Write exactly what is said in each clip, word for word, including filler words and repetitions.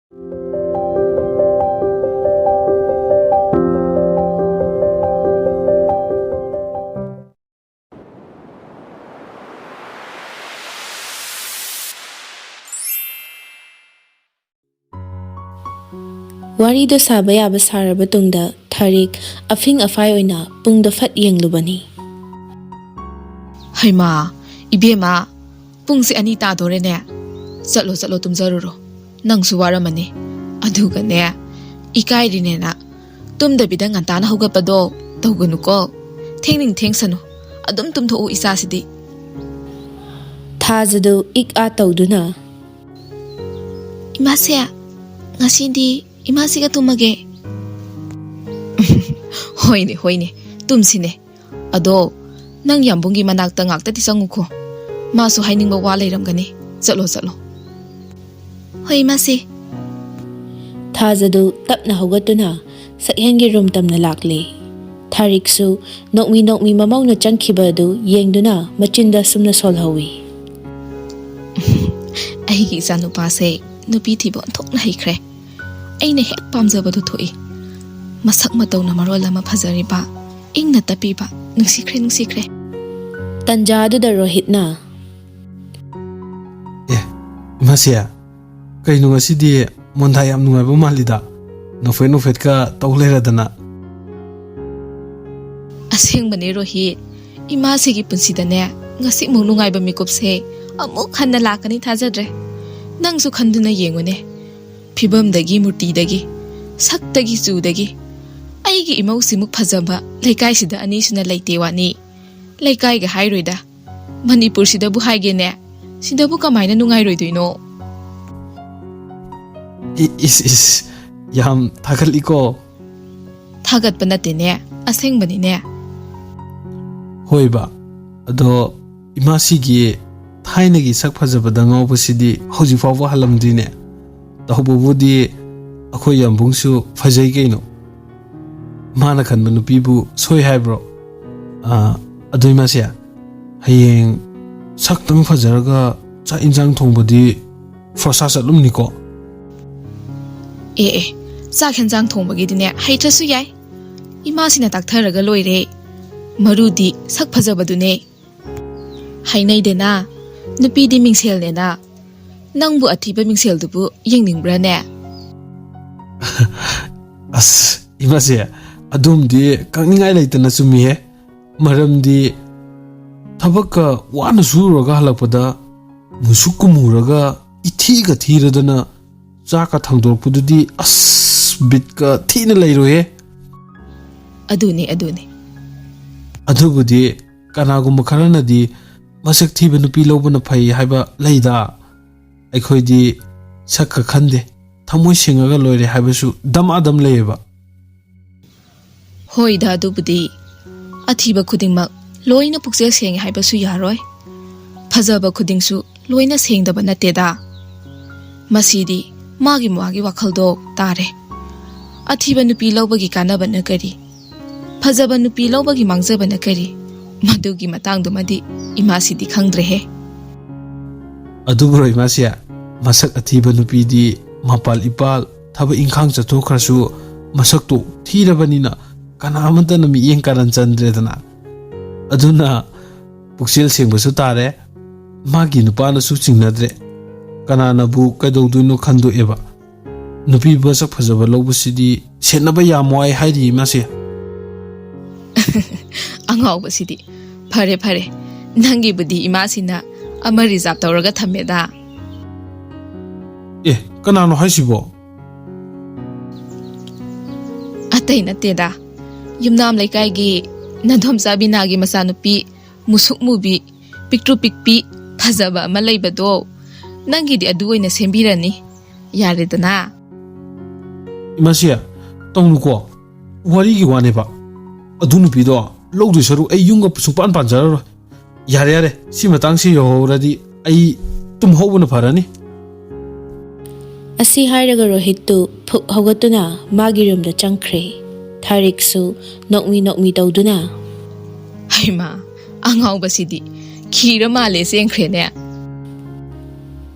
ꯋꯥꯔꯤꯗꯣ ꯁꯥꯕ ꯌꯥꯕ ꯁꯥꯔꯕ ꯇꯨꯡꯗ ꯊꯥꯔꯤꯛ ꯑꯐꯤꯡ ꯑꯐꯥꯏ ꯑꯣꯏꯅ ꯄꯨꯡꯗ ꯐꯠ ꯌꯦꯡꯂꯨꯕꯅꯤ꯫ "ꯍꯩꯃꯥ, ꯏꯕꯦꯝꯃ, ꯄꯨꯡꯁꯦ ꯑꯅꯤ ꯇꯥꯗꯣꯔꯦꯅꯦ꯫ ꯆꯠꯂꯣ, ꯆꯠꯂꯣ, ꯇꯨꯝꯖꯔꯨꯔꯣ꯫ ꯅꯪꯁꯨ ꯋꯥꯔꯝꯃꯅꯤ꯫ ꯑꯗꯨꯒꯅꯦ, ꯏꯀꯥꯏꯔꯤꯅꯦꯅ ꯇꯨꯝꯗꯕꯤꯗ ꯉꯟꯇꯥꯅ ꯍꯧꯒꯠꯄꯗꯣ ꯇꯧꯒꯅꯨꯀꯣ꯫ ꯊꯦꯡꯅꯤꯡ ꯊꯦꯡꯁꯅꯨ꯫ ꯑꯗꯨꯝ ꯇꯨꯝꯊꯣꯛꯎ ꯏꯆꯥꯁꯤꯗꯤ꯫" ꯊꯥꯖꯗꯨ ꯏꯛ ꯑꯥ ꯇꯧꯗꯨꯅ, "ꯏꯃꯥꯁꯦ, ꯉꯁꯤꯗꯤ ꯏꯃꯥꯁꯤꯒ ꯇꯨꯝꯃꯒꯦ꯫" "ꯍꯣꯏꯅꯦ, ꯍꯣꯏꯅꯦ, ꯇꯨꯝꯁꯤꯅꯦ꯫ ꯑꯗꯣ ꯅꯪ ꯌꯥꯝꯕꯨꯡꯒꯤ ꯃꯅꯥꯛꯇ ꯉꯥꯛꯇꯗꯤ ꯆꯪꯉꯨꯀꯣ꯫ ꯃꯥꯁꯨ ꯍꯥꯏꯅꯤꯡꯕ ꯋꯥ ꯂꯩꯔꯝꯒꯅꯤ꯫ ꯆꯠꯂꯣ, ꯆꯠꯂꯣ꯫" "ꯍꯣꯏ, ꯏꯃꯥꯁꯦ꯫" ꯊꯥꯖꯗꯨ ꯇꯞꯅ ꯍꯧꯒꯠꯇꯨꯅ ꯁꯛꯍꯦꯟꯒꯤ ꯔꯨꯝ ꯇꯝꯅ ꯂꯥꯛꯂꯦ꯫ ꯊꯥꯔꯤꯛꯁꯨ ꯅꯣꯛꯃꯤ ꯅꯣꯛꯃꯤ ꯃꯃꯧꯅ ꯆꯪꯈꯤꯕ ꯑꯗꯨ ꯌꯦꯡꯗꯨꯅ ꯃꯆꯤꯟꯗ ꯁꯨꯝꯅ ꯁꯣꯜꯍꯧꯏ꯫ "ꯑꯩꯒꯤ ꯏꯆꯥꯅꯨꯄꯥꯁꯦ ꯅꯨꯄꯤ ꯊꯤꯕ ꯑꯣꯟꯊꯣꯛꯅ ꯍꯩꯈ꯭ꯔꯦ꯫ ꯑꯩꯅ ꯍꯦꯛ ꯄꯥꯝꯖꯕꯗꯨ ꯊꯣꯛꯏ꯫ ꯃꯁꯛ ꯃꯇꯧꯅ ꯃꯔꯣꯜ ꯑꯃ ꯐꯖꯔꯤꯕ, ꯏꯪꯅ ꯇꯞꯄꯤꯕ, ꯅꯨꯡꯁꯤꯈ꯭ꯔꯦ, ꯅꯨꯡꯁꯤꯈ꯭ꯔꯦ꯫" ꯇꯟꯖꯥꯗꯨꯗ ꯔꯣꯍꯤꯠꯅ, "ꯑꯦ, ꯏꯃꯥꯁꯦ, ꯀꯩꯅꯣ ꯉꯁꯤꯗꯤ ꯃꯣꯟꯗꯥ ꯌꯥꯝ ꯅꯨꯡꯉꯥꯏꯕ ꯃꯥꯜꯂꯤꯗ? ꯅꯣꯐꯦꯠ ꯅꯣꯐꯦꯠꯀ ꯇꯧ ꯂꯩꯔꯗꯅ꯫" "ꯑꯁꯦꯡꯕꯅꯦ ꯔꯣꯍꯤꯠ, ꯏꯃꯥꯁꯤꯒꯤ ꯄꯨꯟꯁꯤꯗꯅꯦ ꯉꯁꯤꯃꯨꯛ ꯅꯨꯡꯉꯥꯏꯕ ꯃꯤꯀꯨꯞꯁꯦ ꯑꯃꯨꯛ ꯍꯟꯅ ꯂꯥꯛꯀꯅꯤ ꯊꯥꯖꯗ꯭ꯔꯦ꯫ ꯅꯪꯁꯨ ꯈꯟꯗꯨꯅ ꯌꯦꯡꯉꯨꯅꯦ꯫ ꯐꯤꯕꯝꯗꯒꯤ, ꯃꯨꯔꯇꯤꯗꯒꯤ, ꯁꯛꯇꯒꯤ, ꯆꯨꯗꯒꯤ ꯑꯩꯒꯤ ꯏꯃꯧꯁꯤꯃꯨꯛ ꯐꯖꯕ ꯂꯩꯀꯥꯏꯁꯤꯗ ꯑꯅꯤꯁꯨꯅ ꯂꯩꯇꯦ ꯋꯥꯅꯤ꯫ ꯂꯩꯀꯥꯏꯒ ꯍꯥꯏꯔꯣꯏꯗ, ꯃꯅꯤꯄꯨꯔꯁꯤꯗꯕꯨ ꯍꯥꯏꯒꯦꯅꯦ, ꯁꯤꯗꯕꯨ ꯀꯃꯥꯏꯅ ꯅꯨꯡꯉꯥꯏꯔꯣꯏꯗꯣꯏꯅꯣ?" "ꯏ-, ꯏꯁ, ꯏꯁ, ꯌꯥꯝ ꯊꯥꯒꯠꯂꯤꯀꯣ꯫" "ꯊꯥꯒꯠꯄ ꯅꯠꯇꯦꯅꯦ, ꯑꯁꯦꯡꯕꯅꯤꯅꯦ꯫" "ꯍꯣꯏꯕ, ꯑꯗꯣ ꯏꯃꯥꯁꯤꯒꯤ ꯊꯥꯏꯅꯒꯤ ꯁꯛ ꯐꯖꯕꯗ ꯉꯥꯎꯕꯁꯤꯗꯤ ꯍꯧꯖꯤꯛ ꯐꯥꯎꯕ ꯍꯜꯂꯝꯗ꯭ꯔꯤꯅꯦ꯫ ꯇꯧꯕꯕꯨꯗꯤ ꯑꯩꯈꯣꯏ ꯌꯥꯝꯕꯨꯡꯁꯨ ꯐꯖꯩ ꯀꯩꯅꯣ꯫ ꯃꯥꯅ ꯈꯟꯕ ꯅꯨꯄꯤꯕꯨ ꯁꯣꯏ ꯍꯥꯏꯕ꯭ꯔꯣ? ꯑꯥ, ꯑꯗꯨ ꯏꯃꯥꯁꯦ, ꯍꯌꯦꯡ ꯁꯛꯇꯪ ꯐꯖꯔꯒ ꯆꯥꯛ ꯏꯟꯁꯥꯡ ꯊꯣꯡꯕꯗꯤ ꯐꯣꯔꯁꯥ ꯆꯠꯂꯨꯝꯅꯤꯀꯣ?" ꯑꯦ ꯑꯦ, ꯆꯥꯛ ꯍꯦꯟꯖꯥꯡ ꯊꯣꯡꯕꯒꯤꯗꯤꯅꯦ ꯍꯩꯇ꯭ꯔꯁꯨ ꯌꯥꯏ, ꯏꯃꯥꯁꯤꯅ ꯇꯥꯛꯊꯔꯒ ꯂꯣꯏꯔꯦ꯫ ꯃꯔꯨꯗꯤ ꯁꯛ ꯐꯖꯕꯗꯨꯅꯦ꯫ ꯍꯥꯏꯅꯩꯗꯅ, ꯅꯨꯄꯤꯗꯤ ꯃꯤꯡꯁꯦꯜꯅꯦꯅ꯫ ꯅꯪꯕꯨ ꯑꯊꯤꯕ ꯃꯤꯡꯁꯦꯜꯗꯨꯕꯨ ꯌꯦꯡꯅꯤꯡꯕ꯭ꯔꯥꯅꯦ? ꯑꯁ, ꯏꯃꯥꯁꯦ, ꯑꯗꯨꯝꯗꯤ ꯀꯛꯅꯤꯡꯉꯥꯏ ꯂꯩꯇꯅ ꯆꯨꯝꯃꯤꯍꯦ꯫ ꯃꯔꯝꯗꯤ ꯊꯕꯛꯀ ꯋꯥꯅ ꯁꯨꯔꯨꯔꯒ ꯍꯜꯂꯛꯄꯗ ꯃꯨꯁꯨꯛ ꯀꯨꯝꯃꯨꯔꯒ ꯏꯊꯤꯒ ꯊꯤꯔꯗꯅ ꯆꯥꯛꯀ ꯊꯥꯡꯗꯣꯔꯛꯄꯗꯨꯗꯤ ꯑꯁ, ꯕꯤꯠꯀ ꯊꯤꯅ ꯂꯩꯔꯣꯏꯍꯦ꯫ ꯑꯗꯨꯅꯤ, ꯑꯗꯨꯅꯤ꯫ ꯑꯗꯨꯕꯨꯗꯤ ꯀꯅꯥꯒꯨꯝꯕ ꯈꯔꯅꯗꯤ ꯃꯁꯛ ꯊꯤꯕ ꯅꯨꯄꯤ ꯂꯧꯕꯅ ꯐꯩ ꯍꯥꯏꯕ ꯂꯩꯗ꯫ ꯑꯩꯈꯣꯏꯗꯤ ꯁꯛꯀ ꯈꯟꯗꯦ, ꯊꯃꯣꯏ ꯁꯦꯡꯉꯒ ꯂꯣꯏꯔꯦ ꯍꯥꯏꯕꯁꯨ ꯗꯃꯥꯗꯝ ꯂꯩꯌꯦꯕ꯫ ꯍꯣꯏꯗ, ꯑꯗꯨꯕꯨꯗꯤ ꯑꯊꯤꯕ ꯈꯨꯗꯤꯡꯃꯛ ꯂꯣꯏꯅ ꯄꯨꯛꯆꯦꯜ ꯁꯦꯡꯉꯦ ꯍꯥꯏꯕꯁꯨ ꯌꯥꯔꯣꯏ꯫ ꯐꯖꯕ ꯈꯨꯗꯤꯡꯁꯨ ꯂꯣꯏꯅ ꯁꯦꯡꯗꯕ ꯅꯠꯇꯦꯗ꯫ ꯃꯁꯤꯗꯤ ꯃꯥꯒꯤ ꯃꯥꯒꯤ ꯋꯥꯈꯜꯗꯣ ꯇꯥꯔꯦ꯫ ꯑꯊꯤꯕ ꯅꯨꯄꯤ ꯂꯧꯕꯒꯤ ꯀꯥꯟꯅꯕꯅ ꯀꯔꯤ? ꯐꯖꯕ ꯅꯨꯄꯤ ꯂꯧꯕꯒꯤ ꯃꯥꯡꯖꯕꯅ ꯀꯔꯤ? ꯃꯗꯨꯒꯤ ꯃꯇꯥꯡꯗꯨꯃꯗꯤ ꯏꯃꯥꯁꯤꯗꯤ ꯈꯪꯗ꯭ꯔꯦꯍꯦ꯫ ꯑꯗꯨꯕꯨꯔꯣ ꯏꯃꯥꯁꯦ, ꯃꯁꯛ ꯑꯊꯤꯕ ꯅꯨꯄꯤꯗꯤ ꯃꯄꯥꯜ ꯏꯄꯥꯜ ꯊꯕꯛ ꯏꯪꯈꯥꯡ ꯆꯠꯊꯣꯛꯈ꯭ꯔꯁꯨ ꯃꯁꯛꯇꯣ ꯊꯤꯔꯕꯅꯤꯅ ꯀꯅꯥ ꯑꯃꯠꯇꯅ ꯃꯤꯠꯌꯦꯡ ꯀꯥꯔꯟ ꯆꯟꯗ꯭ꯔꯦꯗꯅ꯫ ꯑꯗꯨꯅ ꯄꯨꯛꯆꯦꯜ ꯁꯦꯡꯕꯁꯨ ꯇꯥꯔꯦ, ꯃꯥꯒꯤ ꯅꯨꯄꯥꯅꯁꯨ ꯆꯤꯡꯅꯗ꯭ꯔꯦ꯫ ꯀꯅꯥꯅꯕꯨ ꯀꯩꯗꯧꯗꯣꯏꯅꯣ ꯈꯟꯗꯣꯛꯑꯦꯕ꯫ ꯅꯨꯄꯤ ꯃꯁꯛ ꯐꯖꯕ ꯂꯧꯕꯁꯤꯗꯤ ꯁꯦꯟꯅꯕ ꯌꯥꯝ ꯋꯥꯏ ꯍꯥꯏꯔꯤ ꯏꯃꯥꯁꯦ꯫ ꯑꯉꯥꯎꯕꯁꯤꯗꯤ꯫ ꯐꯔꯦ, ꯐꯔꯦ, ꯅꯪꯒꯤꯕꯨꯗꯤ ꯏꯃꯥꯁꯤꯅ ꯑꯃ ꯔꯤꯖꯥꯕ ꯇꯧꯔꯒ ꯊꯝꯃꯦꯗ꯫ ꯑꯦ, ꯀꯅꯥꯅꯣ ꯍꯥꯏꯁꯤꯕꯣ? ꯑꯇꯩ ꯅꯠꯇꯦꯗ, ꯌꯨꯝꯅꯥꯝ ꯂꯩꯀꯥꯏꯒꯤ ꯅꯥꯗꯣꯝꯆꯥ ꯕꯤꯅꯥꯒꯤ ꯃꯆꯥꯅꯨꯄꯤ ꯃꯨꯁꯨꯛ ꯃꯨꯕꯤ, ꯄꯤꯛꯇ꯭ꯔꯨ ꯄꯤꯛꯄꯤ, ꯐꯖꯕ ꯑꯃ ꯂꯩꯕꯗꯣ, ꯅꯪꯒꯤꯗꯤ ꯑꯗꯨ ꯑꯣꯏꯅ ꯁꯦꯝꯕꯤꯔꯅꯤ꯫ ꯌꯥꯔꯦꯗꯅ꯫ ꯏꯃꯥꯁꯤ, ꯇꯧꯅꯨꯀꯣ, ꯋꯥꯔꯤꯒꯤ ꯋꯥꯅꯦꯕ꯫ ꯑꯗꯨ ꯅꯨꯄꯤꯗꯣ ꯂꯧꯗꯣꯏ ꯁꯔꯨꯛ ꯑꯩ ꯌꯨꯝꯒ ꯁꯨꯡꯄꯥꯟ ꯄꯥꯟꯖꯔꯔꯣꯏ꯫ ꯌꯥꯔꯦ, ꯌꯥꯔꯦ, ꯁꯤ ꯃꯇꯥꯡꯁꯤ ꯌꯧꯍꯧꯔꯗꯤ ꯑꯩ ꯇꯨꯝꯍꯧꯕꯅ ꯐꯔꯅꯤ꯫ ꯑꯁꯤ ꯍꯥꯏꯔꯒ ꯔꯣꯍꯤꯠꯇꯨ ꯐꯨꯛ ꯍꯧꯒꯠꯇꯨꯅ ꯃꯥꯒꯤ ꯔꯨꯝꯗ ꯆꯪꯈ꯭ꯔꯦ꯫ ꯊꯥꯔꯤꯛꯁꯨ ꯅꯣꯛꯃꯤ ꯅꯣꯛꯃꯤ ꯇꯧꯗꯨꯅ, ꯍꯩꯃꯥ, ꯑꯉꯥꯎꯕꯁꯤꯗꯤ ꯈꯤꯔ ꯃꯥꯜꯂꯦ ꯆꯦꯟꯈ꯭ꯔꯦꯅꯦ꯫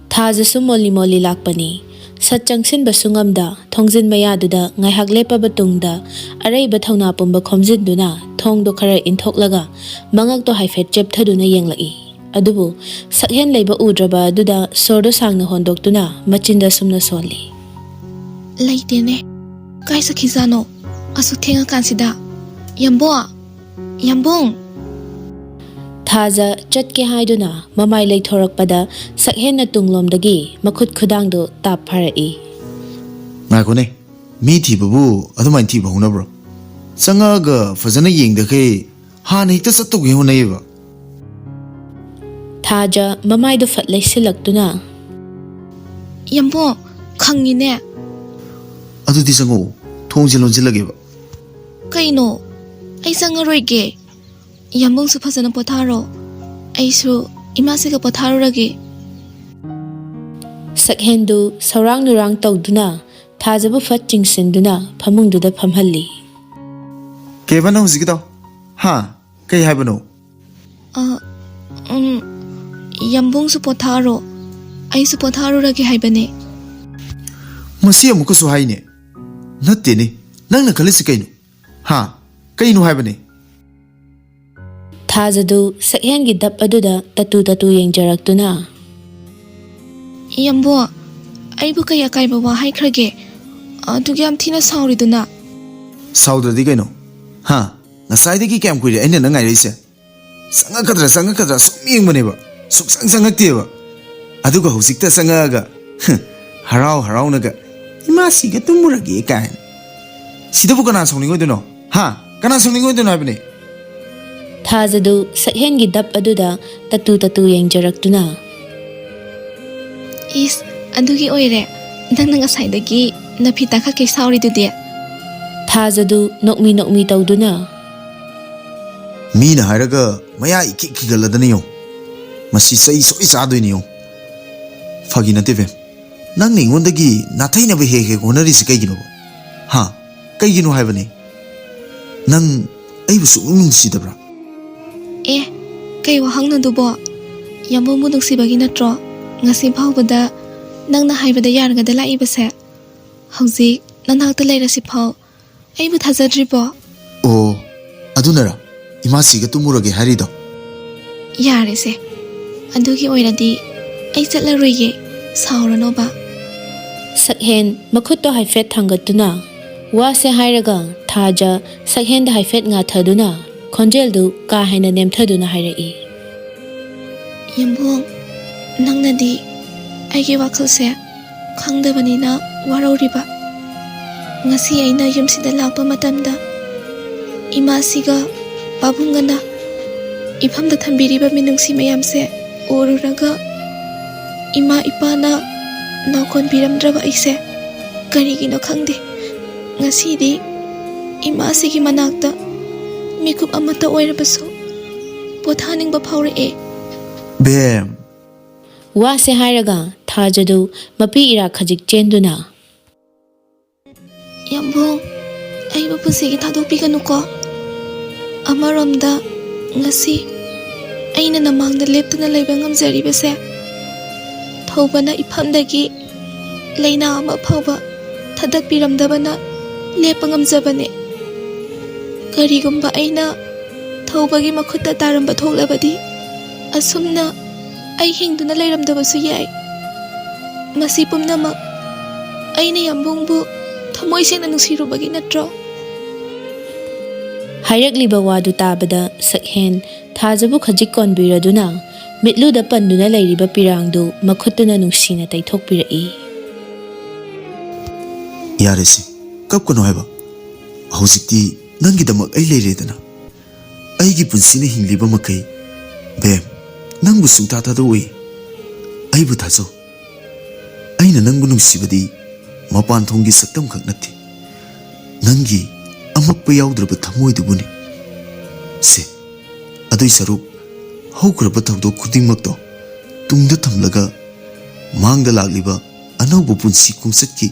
ꯊꯥꯖꯁꯨ ꯃꯣꯜꯂꯤ ꯃꯣꯜꯂꯤ ꯂꯥꯛꯄꯅꯤ꯫ ꯁꯠ ꯆꯪꯁꯤꯟꯕꯁꯨ ꯉꯝꯗ ꯊꯣꯡꯖꯤꯟ ꯃꯌꯥꯗꯨꯗ ꯉꯥꯏꯍꯥꯛ ꯂꯦꯞꯄꯕ ꯇꯨꯡꯗ ꯑꯔꯩꯕ ꯊꯧꯅꯥ ꯄꯨꯝꯕ ꯈꯣꯝꯖꯤꯟꯗꯨꯅ ꯊꯣꯡꯗꯣ ꯈꯔ ꯏꯟꯊꯣꯛꯂꯒ ꯃꯉꯛꯇꯣ ꯍꯥꯏꯐꯦꯠ ꯆꯦꯞꯊꯗꯨꯅ ꯌꯦꯡꯂꯛꯏ꯫ ꯑꯗꯨꯕꯨ ꯁꯛꯍꯦꯟ ꯂꯩꯕ ꯎꯗ꯭ꯔꯕ ꯑꯗꯨꯗ ꯁꯣꯔꯗꯣ ꯁꯥꯡꯅ ꯍꯣꯟꯗꯣꯛꯇꯨꯅ ꯃꯆꯤꯟꯗ ꯁꯨꯝꯅ ꯁꯣꯜꯂꯤ꯫ ꯂꯩꯇꯦꯅꯦ꯫ ꯀꯥꯏ ꯆꯠꯈꯤꯖꯥꯠꯅꯣ? ꯑꯁꯨꯛ ꯊꯦꯡꯉꯀꯥꯟꯁꯤꯗ꯫ ꯌꯥꯝꯕꯣ! ꯌꯥꯝꯕꯨꯡ! ꯊꯥꯖ ꯆꯠꯀꯦ ꯍꯥꯏꯗꯨꯅ ꯃꯃꯥꯏ ꯂꯩꯊꯣꯔꯛꯄꯗ ꯁꯛꯍꯦꯟꯅ ꯇꯨꯡꯂꯣꯝꯗꯒꯤ ꯃꯈꯨꯠ ꯈꯨꯗꯥꯡꯗꯨ ꯇꯥꯞ ꯐꯥꯔꯛꯏ꯫ ꯉꯥꯏꯈꯣꯅꯦ, ꯃꯤ ꯊꯤꯕꯕꯨ ꯑꯗꯨꯃꯥꯏꯅ ꯊꯤꯕ ꯍꯧꯅꯕ꯭ꯔꯣ? ꯆꯪꯉꯛꯑꯒ ꯐꯖꯅ ꯌꯦꯡꯗꯈꯩ ꯍꯥꯟꯅ ꯍꯦꯛꯇ ꯆꯠꯇꯧꯒꯦ ꯍꯣꯠꯅꯩꯌꯦꯕ꯫ ꯊꯥꯖ ꯃꯃꯥꯏꯗꯨ ꯐꯠ ꯂꯩꯁꯤꯜꯂꯛꯇꯨꯅ, ꯌꯥꯝꯕꯣ, ꯈꯪꯉꯤꯅꯦ꯫ ꯑꯗꯨꯗꯤ ꯆꯪꯉꯛꯑꯣ, ꯊꯣꯡꯁꯦ ꯂꯣꯟꯁꯤꯜꯂꯒꯦꯕ꯫ ꯀꯩꯅꯣ? ꯑꯩ ꯆꯪꯉꯔꯣꯏꯒꯦ꯫ ꯌꯥꯝꯕꯨꯡꯁꯨ ꯐꯖꯅ ꯄꯣꯊꯥꯔꯣ꯫ ꯑꯩꯁꯨ ꯏꯃꯥꯁꯤꯒ ꯄꯣꯊꯥꯔꯨꯔꯒꯦ꯫ ꯁꯛꯍꯦꯟꯗꯨ ꯁꯧꯔꯥꯡ ꯅꯨꯔꯥꯡ ꯇꯧꯗꯨꯅ ꯊꯥꯖꯕꯨ ꯐꯠ ꯆꯤꯡꯁꯤꯟꯗꯨꯅ ꯐꯃꯨꯡꯗꯨꯗ ꯐꯝꯍꯜꯂꯤ꯫ ꯀꯩꯕ ꯅꯪ ꯍꯧꯖꯤꯛꯀꯤꯗꯣ? ꯍꯥ? ꯀꯩ ꯍꯥꯏꯕꯅꯣ? ꯑ, ꯎꯝ, ꯌꯥꯝꯕꯨꯡꯁꯨ ꯄꯣꯊꯥꯔꯣ꯫ ꯑꯩꯁꯨ ꯄꯣꯊꯥꯔꯨꯔꯒꯦ ꯍꯥꯏꯕꯅꯦ꯫ ꯃꯁꯤ ꯑꯃꯨꯛꯀꯁꯨ ꯍꯥꯏꯅꯦ꯫ ꯅꯠꯇꯦꯅꯦ꯫ ꯅꯪꯅ ꯈꯜꯂꯤꯁꯤ ꯀꯩꯅꯣ? ꯍꯥ? ꯀꯩꯅꯣ ꯍꯥꯏꯕꯅꯦ? ꯊꯥꯖꯗꯨ ꯁꯛꯍꯦꯟꯒꯤ ꯗꯞ ꯑꯗꯨꯗ ꯇꯠꯇꯨ ꯇꯠꯇꯨ ꯌꯦꯡꯖꯔꯛꯇꯨꯅ, ꯌꯥꯝꯕꯣ, ꯑꯩꯕꯨ ꯀꯩ ꯑꯀꯥꯏꯕ ꯋꯥ ꯍꯥꯏꯈ꯭ꯔꯒꯦ? ꯑꯗꯨꯛ ꯌꯥꯝ ꯊꯤꯅ ꯁꯥꯎꯔꯤꯗꯨꯅ? ꯁꯥꯎꯗ꯭ꯔꯗꯤ ꯀꯩꯅꯣ? ꯍꯥ? ꯉꯁꯥꯏꯗꯒꯤ ꯀꯌꯥꯝ ꯀꯨꯏꯔꯦ ꯑꯩꯅ ꯅꯪ ꯉꯥꯏꯔꯛꯏꯁꯦ? ꯆꯪꯉꯛꯀꯗ꯭ꯔꯥ ꯆꯪꯉꯛꯀꯗ꯭ꯔꯥ ꯁꯨꯝ ꯌꯦꯡꯕꯅꯦꯕ꯫ ꯁꯨꯛꯆꯪ ꯆꯪꯉꯛꯇꯦꯕ꯫ ꯑꯗꯨꯒ ꯍꯧꯖꯤꯛꯇ ꯆꯪꯉꯛꯑꯒ, ꯍꯝ, ꯍꯔꯥꯎ ꯍꯔꯥꯎꯅꯒ "ꯏꯃꯥꯁꯤꯒ ꯇꯨꯝꯃꯨꯔꯒꯦ" ꯀꯥꯏꯅ꯫ ꯁꯤꯗꯕꯨ ꯀꯅꯥ ꯁꯥꯎꯅꯤꯡꯉꯣꯏꯗꯣꯏꯅꯣ? ꯍꯥ? ꯀꯅꯥ ꯁꯥꯎꯅꯤꯡꯉꯣꯏꯗꯣꯏꯅꯣ ꯍꯥꯏꯕꯅꯦ? ꯊꯥꯖꯗꯨ ꯁꯛꯍꯦꯟꯒꯤ ꯗꯞ ꯑꯗꯨꯗ ꯇꯠꯇꯨ ꯇꯠꯇꯨ ꯌꯦꯡꯖꯔꯛꯇꯨꯅ, ꯏꯁ, ꯑꯗꯨꯒꯤ ꯑꯣꯏꯔꯦ ꯅꯪꯅ ꯉꯁꯥꯏꯗꯒꯤ ꯅꯐꯤ ꯇꯥꯈꯠꯀꯩ ꯁꯥꯎꯔꯤꯗꯨꯗꯤ? ꯊꯥꯖꯗꯨ ꯅꯣꯛꯃꯤ ꯅꯣꯛꯃꯤ ꯇꯧꯗꯨꯅ, ꯃꯤꯅ ꯍꯥꯏꯔꯒ ꯃꯌꯥ ꯏꯈꯤꯛ ꯈꯤꯒꯠꯂꯗꯅ ꯌꯦꯡꯉꯨ꯫ ꯃꯁꯤ ꯆꯩ ꯁꯣꯏ ꯆꯥꯗꯣꯏꯅꯤ ꯌꯦꯡꯉꯨ꯫ ꯐꯥꯒꯤ ꯅꯠꯇꯦ ꯕꯦꯝ꯫ ꯅꯪꯅ ꯑꯩꯉꯣꯟꯗꯒꯤ ꯅꯥꯊꯩꯅꯕ ꯍꯦꯛ ꯍꯦꯛ ꯍꯣꯠꯅꯔꯤꯁꯤ ꯀꯩꯒꯤꯅꯣꯕ? ꯍꯥ? ꯀꯩꯒꯤꯅꯣ ꯍꯥꯏꯕꯅꯤ? ꯅꯪ ꯑꯩꯕꯨ ꯁꯨꯛꯅꯨꯡ ꯅꯨꯡꯁꯤꯗꯕ꯭ꯔꯥ? ꯑꯦ, ꯀꯩ ꯋꯥꯍꯪꯅꯣ ꯑꯗꯨꯕꯣ? ꯌꯥꯝꯕꯨꯡꯕꯨ ꯅꯨꯡꯁꯤꯕꯒꯤ ꯅꯠꯇ꯭ꯔꯣ ꯉꯁꯤ ꯐꯥꯎꯕꯗ ꯅꯪꯅ ꯍꯥꯏꯕꯗ ꯌꯥꯔꯒꯗ ꯂꯥꯛꯏꯕꯁꯦ? ꯍꯧꯖꯤꯛ ꯅꯅꯥꯛꯇ ꯂꯩꯔꯁꯤ ꯐꯥꯎ ꯑꯩꯕꯨ ꯊꯥꯖꯗ꯭ꯔꯤꯕꯣ? ꯑꯣ, ꯑꯗꯨꯅꯔ ꯏꯃꯥꯁꯤꯒ ꯇꯨꯝꯃꯨꯔꯒꯦ ꯍꯥꯏꯔꯤꯗꯣ? ꯌꯥꯔꯦꯁꯦ, ꯑꯗꯨꯒꯤ ꯑꯣꯏꯔꯗꯤ ꯑꯩ ꯆꯠꯂꯔꯣꯏꯒꯦ, ꯁꯥꯎꯔꯅꯣꯕ꯫ ꯁꯛꯍꯦꯟ ꯃꯈꯨꯠꯇꯣ ꯍꯥꯏꯐꯦꯠ ꯊꯥꯡꯒꯠꯇꯨꯅ ꯋꯥꯁꯦ ꯍꯥꯏꯔꯒ ꯊꯥꯖ ꯁꯛꯍꯦꯟꯗ ꯍꯥꯏꯐꯦꯠ ꯉꯥꯊꯗꯨꯅ ꯈꯣꯟꯖꯦꯜꯗꯨ ꯀꯥ ꯍꯦꯟꯅ ꯅꯦꯝꯊꯗꯨꯅ ꯍꯥꯏꯔꯛꯏ꯫ ꯌꯥꯝꯕꯨꯡ, ꯅꯪꯅꯗꯤ ꯑꯩꯒꯤ ꯋꯥꯈꯜꯁꯦ ꯈꯪꯗꯕꯅꯤꯅ ꯋꯥꯔꯧꯔꯤꯕ꯫ ꯉꯁꯤ ꯑꯩꯅ ꯌꯨꯝꯁꯤꯗ ꯂꯥꯛꯄ ꯃꯇꯝꯗ ꯏꯃꯥꯁꯤꯒ ꯄꯥꯕꯨꯡꯒꯅ ꯏꯐꯝꯗ ꯊꯝꯕꯤꯔꯤꯕ ꯃꯤꯅꯨꯡꯁꯤ ꯃꯌꯥꯝꯁꯦ ꯎꯔꯨꯔꯒ ꯏꯃꯥ ꯏꯄꯥꯅ ꯅꯥꯎꯀꯣꯟꯕꯤꯔꯝꯗ꯭ꯔꯕ ꯑꯩꯁꯦ ꯀꯔꯤꯒꯤꯅꯣ ꯈꯪꯗꯦ꯫ ꯉꯁꯤꯗꯤ ꯏꯃꯥꯁꯤꯒꯤ ꯃꯅꯥꯛꯇ ꯃꯤꯀꯨꯞ ꯑꯃꯠꯇ ꯑꯣꯏꯔꯕꯁꯨ ꯄꯣꯊꯥꯅꯤꯡꯕ ꯐꯥꯎꯔꯛꯑꯦ꯫ ꯕꯦꯝ! ꯋꯥꯁꯦ ꯍꯥꯏꯔꯒ ꯊꯥꯖꯗꯨ ꯃꯄꯤ ꯏꯔꯥ ꯈꯖꯤꯛ ꯆꯦꯟꯗꯨꯅ, ꯌꯥꯝꯕꯨꯡ, ꯑꯩꯕꯨ ꯄꯨꯟꯁꯤꯒꯤ ꯊꯥꯗꯣꯛꯄꯤꯒꯅꯨꯀꯣ꯫ ꯑꯃꯔꯣꯝꯗ ꯉꯁꯤ ꯑꯩꯅ ꯅꯃꯥꯡꯗ ꯂꯦꯞꯇꯨꯅ ꯂꯩꯕ ꯉꯝꯖꯔꯤꯕꯁꯦ ꯊꯧꯕꯅ ꯏꯐꯝꯗꯒꯤ ꯂꯩꯅꯥ ꯑꯃ ꯐꯥꯎꯕ ꯊꯥꯗꯠꯄꯤꯔꯝꯗꯕꯅ ꯂꯦꯞꯄ ꯉꯝꯖꯕꯅꯦ꯫ ꯀꯔꯤꯒꯨꯝꯕ ꯑꯩꯅ ꯊꯧꯕꯒꯤ ꯃꯈꯨꯠꯇ ꯇꯥꯔꯝꯕ ꯊꯣꯛꯂꯕꯗꯤ ꯑꯁꯨꯝꯅ ꯑꯩ ꯍꯤꯡꯗꯨꯅ ꯂꯩꯔꯝꯗꯕꯁꯨ ꯌꯥꯏ꯫ ꯃꯁꯤ ꯄꯨꯝꯅꯃꯛ ꯑꯩꯅ ꯌꯥꯝꯕꯨꯡꯕꯨ ꯊꯃꯣꯏ ꯁꯦꯡꯅ ꯅꯨꯡꯁꯤꯔꯨꯕꯒꯤ ꯅꯠꯇ꯭ꯔꯣ? ꯍꯥꯏꯔꯛꯂꯤꯕ ꯋꯥꯗꯨ ꯇꯥꯕꯗ ꯁꯛꯍꯦꯟ ꯊꯥꯖꯕꯨ ꯈꯖꯤꯛ ꯀꯣꯟꯕꯤꯔꯗꯨꯅ ꯃꯤꯠꯂꯨꯗ ꯄꯟꯗꯨꯅ ꯂꯩꯔꯤꯕ ꯄꯤꯔꯥꯡꯗꯨ ꯃꯈꯨꯠꯇꯨꯅ ꯅꯨꯡꯁꯤꯅ ꯇꯩꯊꯣꯛꯄꯤꯔꯛꯏ꯫ ꯌꯥꯔꯦꯁꯦ, ꯀꯞꯀꯅꯨ ꯍꯥꯏꯕ꯫ ꯍꯧꯖꯤꯛꯇꯤ ꯅꯪꯒꯤꯗꯃꯛ ꯑꯩ ꯂꯩꯔꯦꯗꯅ꯫ ꯑꯩꯒꯤ ꯄꯨꯟꯁꯤꯅ ꯍꯤꯡꯂꯤꯕ ꯃꯈꯩ, ꯕꯦꯝ, ꯅꯪꯕꯨ ꯁꯨꯡꯊꯥ ꯊꯥꯗꯣꯛꯑꯣꯏ꯫ ꯑꯩꯕꯨ ꯊꯥꯖꯧ꯫ ꯑꯩꯅ ꯅꯪꯕꯨ ꯅꯨꯡꯁꯤꯕꯗꯤ ꯃꯄꯥꯟ ꯊꯣꯡꯒꯤ ꯁꯛꯇꯝ ꯈꯛ ꯅꯠꯇꯦ, ꯅꯪꯒꯤ ꯑꯃꯛꯄ ꯌꯥꯎꯗ꯭ꯔꯕ ꯊꯃꯣꯏꯗꯨꯕꯨꯅꯤ꯫ ꯁꯦ, ꯑꯗꯨꯏ ꯁꯔꯨꯛ ꯍꯧꯈ꯭ꯔꯕ ꯊꯧꯗꯣꯛ ꯈꯨꯗꯤꯡꯃꯛꯇꯣ ꯇꯨꯡꯗ ꯊꯝꯂꯒ ꯃꯥꯡꯗ ꯂꯥꯛꯂꯤꯕ ꯑꯅꯧꯕ ꯄꯨꯟꯁꯤ ꯈꯣꯡꯆꯠꯀꯤ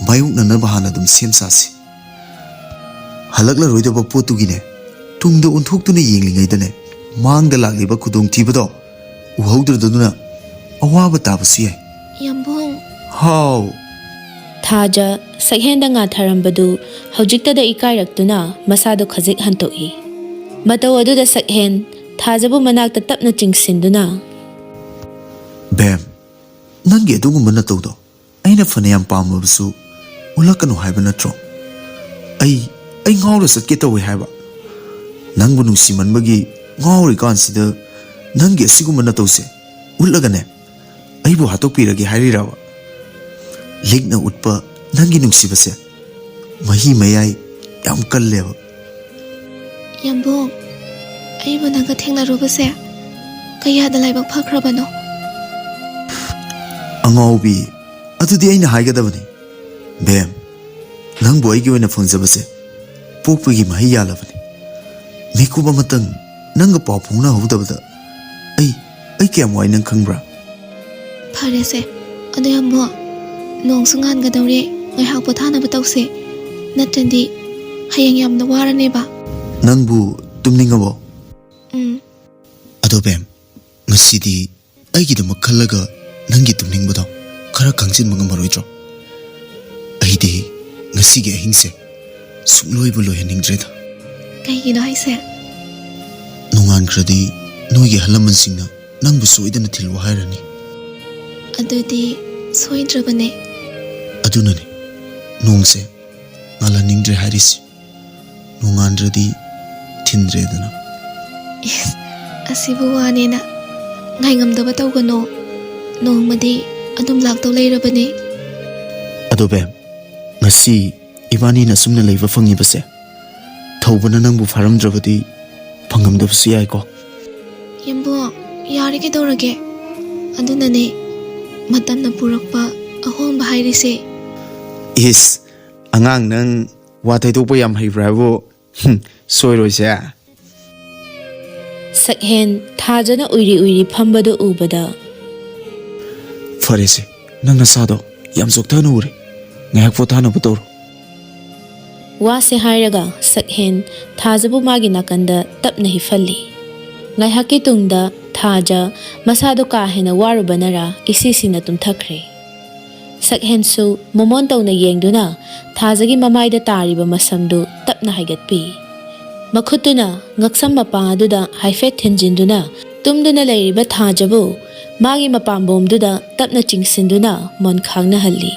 ꯃꯥꯌꯣꯛꯅꯅꯕ ꯍꯥꯟꯅ ꯑꯗꯨꯝ ꯁꯦꯝ ꯁꯥꯁꯤ꯫ ꯍꯜꯂꯛꯂꯔꯣꯏꯗꯕ ꯄꯣꯠꯇꯨꯒꯤꯅꯦ, ꯇꯨꯡꯗ ꯑꯣꯟꯊꯣꯛꯇꯨꯅ ꯌꯦꯡꯂꯤꯉꯩꯗꯅꯦ, ꯃꯥꯡꯗ ꯂꯥꯛꯂꯤꯕ ꯈꯨꯗꯣꯡꯊꯤꯕꯗꯣ ꯎꯍꯧꯗ꯭ꯔꯗꯨꯅ ꯑꯋꯥꯕ ꯇꯥꯕꯁꯨ ꯌꯥꯏ꯫ ꯌꯥꯝꯕꯨꯡ꯫ ꯍꯥꯎ꯫ ꯊꯥꯖ ꯁꯛꯍꯦꯟꯗ ꯉꯥꯊꯔꯝꯕꯗꯨ ꯍꯧꯖꯤꯛꯇꯗ ꯏꯀꯥꯏꯔꯛꯇꯨꯅ ꯃꯁꯥꯗꯨ ꯈꯖꯤꯛ ꯍꯟꯇꯣꯛꯏ꯫ ꯃꯇꯧ ꯑꯗꯨꯗ ꯁꯛꯍꯦꯟ ꯊꯥꯖꯕꯨ ꯃꯅꯥꯛꯇ ꯇꯞꯅ ꯆꯤꯡꯁꯤꯟꯗꯨꯅ, ꯕꯦꯝ, ꯅꯪꯒꯤ ꯑꯗꯨꯒꯨꯝꯕ ꯅꯇꯧꯗꯣ ꯑꯩꯅ ꯐꯅꯌꯥꯝ ꯄꯥꯝꯃꯕꯁꯨ ꯎꯠꯂꯛꯀꯅꯨ ꯍꯥꯏꯕ ꯅꯠꯇ꯭ꯔꯣ? ꯑꯩ, ꯑꯩ ꯉꯥꯎꯔ ꯆꯠꯀꯦ ꯇꯧꯋꯦ ꯍꯥꯏꯕ꯫ ꯅꯪꯕꯨ ꯅꯨꯡꯁꯤꯃꯟꯕꯒꯤ ꯉꯥꯎꯔꯤꯀꯥꯟꯁꯤꯗ ꯅꯪꯒꯤ ꯑꯁꯤꯒꯨꯝꯕ ꯅꯇꯧꯁꯦ ꯎꯠꯂꯒꯅꯦ, ꯑꯩꯕꯨ ꯍꯥꯠꯇꯣꯛꯄꯤꯔꯒꯦ ꯍꯥꯏꯔꯤꯔꯕ? ꯂꯤꯛꯅ ꯎꯠꯄ ꯅꯪꯒꯤ ꯅꯨꯡꯁꯤꯕꯁꯦ ꯃꯍꯤ ꯃꯌꯥꯏ ꯌꯥꯝ ꯀꯜꯂꯦꯕ꯫ ꯌꯥꯝꯕꯨꯡ, ꯑꯩꯕꯨ ꯅꯪꯒ ꯊꯦꯡꯅꯔꯨꯕꯁꯦ ꯀꯌꯥꯗ ꯂꯥꯏꯕꯛ ꯐꯈ꯭ꯔꯕꯅꯣ꯫ ꯑꯉꯥꯎꯕꯤ, ꯑꯗꯨꯗꯤ ꯑꯩꯅ ꯍꯥꯏꯒꯗꯕꯅꯤ꯫ ꯕꯦꯝ, ꯅꯪꯕꯨ ꯑꯩꯒꯤ ꯑꯣꯏꯅ ꯐꯪꯖꯕꯁꯦ ꯄꯣꯛꯄꯒꯤ ꯃꯍꯩ ꯌꯥꯜꯂꯕꯅꯤ꯫ ꯃꯤꯀꯨꯞ ꯑꯃꯇꯪ ꯅꯪꯒ ꯄꯥꯎ ꯐꯥꯎꯅꯍꯧꯗꯕꯗ ꯑꯩ, ꯑꯩ ꯀꯌꯥꯝ ꯋꯥꯏ ꯅꯪ ꯈꯪꯕ꯭ꯔꯥ? ꯐꯔꯦꯁꯦ, ꯑꯗꯨ ꯌꯥꯝꯕꯨꯡ, ꯅꯣꯡꯁꯨ ꯉꯥꯟꯒꯗꯧꯔꯦ, ꯉꯥꯏꯍꯥꯛ ꯄꯣꯊꯥꯅꯕ ꯇꯧꯁꯦ, ꯅꯠꯇ꯭ꯔꯗꯤ ꯍꯌꯦꯡ ꯌꯥꯝꯅ ꯋꯥꯔꯅꯦꯕ꯫ ꯅꯪꯕꯨ ꯇꯨꯝꯅꯤꯡꯉꯕꯣ? ꯎꯝ꯫ ꯑꯗꯣ ꯕꯦꯝ, ꯉꯁꯤꯗꯤ ꯑꯩꯒꯤꯗꯃꯛ ꯈꯜꯂꯒ ꯅꯪꯒꯤ ꯇꯨꯝꯅꯤꯡꯕꯗꯣ ꯈꯔ ꯈꯥꯡꯖꯤꯟꯕ ꯉꯝꯃꯔꯣꯏꯗ꯭ꯔꯣ? ꯑꯩꯗꯤ ꯉꯁꯤꯒꯤ ꯑꯍꯤꯡꯁꯦ ꯁꯨꯡꯂꯣꯏꯕꯨ ꯂꯣꯏꯍꯟꯅꯤꯡꯗ꯭ꯔꯦꯗ꯫ ꯀꯩꯒꯤꯅꯣ ꯍꯥꯏꯁꯦ? ꯅꯣꯡꯉꯥꯟꯈ꯭ꯔꯗꯤ ꯅꯣꯏꯒꯤ ꯑꯍꯜ ꯂꯃꯟꯁꯤꯡꯅ ꯅꯪꯕꯨ ꯁꯣꯏꯗꯅ ꯊꯤꯜꯂꯨ ꯍꯥꯏꯔꯅꯤ꯫ ꯑꯗꯨꯗꯤ ꯁꯣꯏꯗ꯭ꯔꯕꯅꯦ꯫ ꯑꯗꯨꯅꯅꯤ ꯅꯣꯡꯁꯦ ꯉꯥꯜꯍꯟꯅꯤꯡꯗ꯭ꯔꯦ ꯍꯥꯏꯔꯤꯁꯤ꯫ ꯅꯣꯡꯉꯥꯟꯗ꯭ꯔꯗꯤ ꯊꯤꯟꯗ꯭ꯔꯦꯗꯅ꯫ ꯏꯁ, ꯑꯁꯤꯕꯨ ꯋꯥꯅꯦꯅ ꯉꯥꯏꯉꯝꯗꯕ ꯇꯧꯒꯅꯣ꯫ ꯅꯣꯡꯃꯗꯤ ꯑꯗꯨꯝ ꯂꯥꯛꯇꯧ ꯂꯩꯔꯕꯅꯦ꯫ ꯑꯗꯣ ꯕꯦꯝ, ꯉꯁꯤ ꯏꯕꯥꯅꯤꯅ ꯑꯁꯨꯝꯅ ꯂꯩꯕ ꯐꯪꯉꯤꯕꯁꯦ, ꯊꯧꯕꯅ ꯅꯪꯕꯨ ꯐꯥꯔꯝꯗ꯭ꯔꯕꯗꯤ ꯐꯪꯉꯝꯗꯕꯁꯨ ꯌꯥꯏꯀꯣ꯫ ꯌꯥꯝꯕꯨꯡ, ꯌꯥꯔꯦ ꯀꯩꯗꯧꯔꯒꯦ? ꯑꯗꯨꯅꯅꯦ ꯃꯇꯝꯅ ꯄꯨꯔꯛꯄ ꯑꯍꯣꯡꯕ ꯍꯥꯏꯔꯤꯁꯦ꯫ ꯏꯁ, ꯑꯉꯥꯡ ꯅꯪ ꯋꯥ ꯇꯩꯊꯣꯛꯄ ꯌꯥꯝ ꯍꯩꯕ꯭ꯔꯥ ꯍꯥꯏꯕꯨ? ꯍꯨꯝ, ꯁꯣꯏꯔꯣꯏꯁꯦ꯫ ꯁꯛꯍꯦꯟ ꯊꯥꯖꯅ ꯎꯏꯔꯤ ꯎꯏꯔꯤ ꯐꯝꯕꯗꯨ ꯎꯕꯗ, ꯐꯔꯦꯁꯦ, ꯅꯪ ꯅꯁꯥꯗꯣ ꯌꯥꯝ ꯆꯣꯛꯊꯅ ꯎꯔꯦ, ꯉꯥꯏꯍꯥꯛ ꯄꯣꯊꯥꯅꯕ ꯇꯧꯔꯣ꯫ ꯋꯥꯁꯦ ꯍꯥꯏꯔꯒ ꯁꯛꯍꯦꯟ ꯊꯥꯖꯕꯨ ꯃꯥꯒꯤ ꯅꯥꯀꯟꯗ ꯇꯞꯅ ꯍꯤꯞꯍꯜꯂꯤ꯫ ꯉꯥꯏꯍꯥꯛꯀꯤ ꯇꯨꯡꯗ ꯊꯥꯖ ꯃꯁꯥꯗꯣ ꯀꯥ ꯍꯦꯟꯅ ꯋꯥꯔꯨꯕꯅꯔ ꯏꯁꯤ ꯁꯤꯅ ꯇꯨꯝꯊꯈ꯭ꯔꯦ꯫ ꯁꯛꯍꯦꯟꯁꯨ ꯃꯃꯣꯟ ꯇꯧꯅ ꯌꯦꯡꯗꯨꯅ ꯊꯥꯖꯒꯤ ꯃꯃꯥꯏꯗ ꯇꯥꯔꯤꯕ ꯃꯁꯝꯗꯨ ꯇꯞꯅ ꯍꯥꯏꯒꯠꯄꯤ꯫ ꯃꯈꯨꯠꯇꯨꯅ ꯉꯛꯁꯝ ꯃꯄꯥ ꯑꯗꯨꯗ ꯍꯥꯏꯐꯦꯠ ꯊꯤꯟꯖꯤꯟꯗꯨꯅ ꯇꯨꯝꯗꯨꯅ ꯂꯩꯔꯤꯕ ꯊꯥꯖꯕꯨ ꯃꯥꯒꯤ ꯃꯄꯥꯝꯕꯣꯝꯗꯨꯗ ꯇꯞꯅ ꯆꯤꯡꯁꯤꯟꯗꯨꯅ ꯃꯣꯟꯈꯥꯡꯅꯍꯜꯂꯤ꯫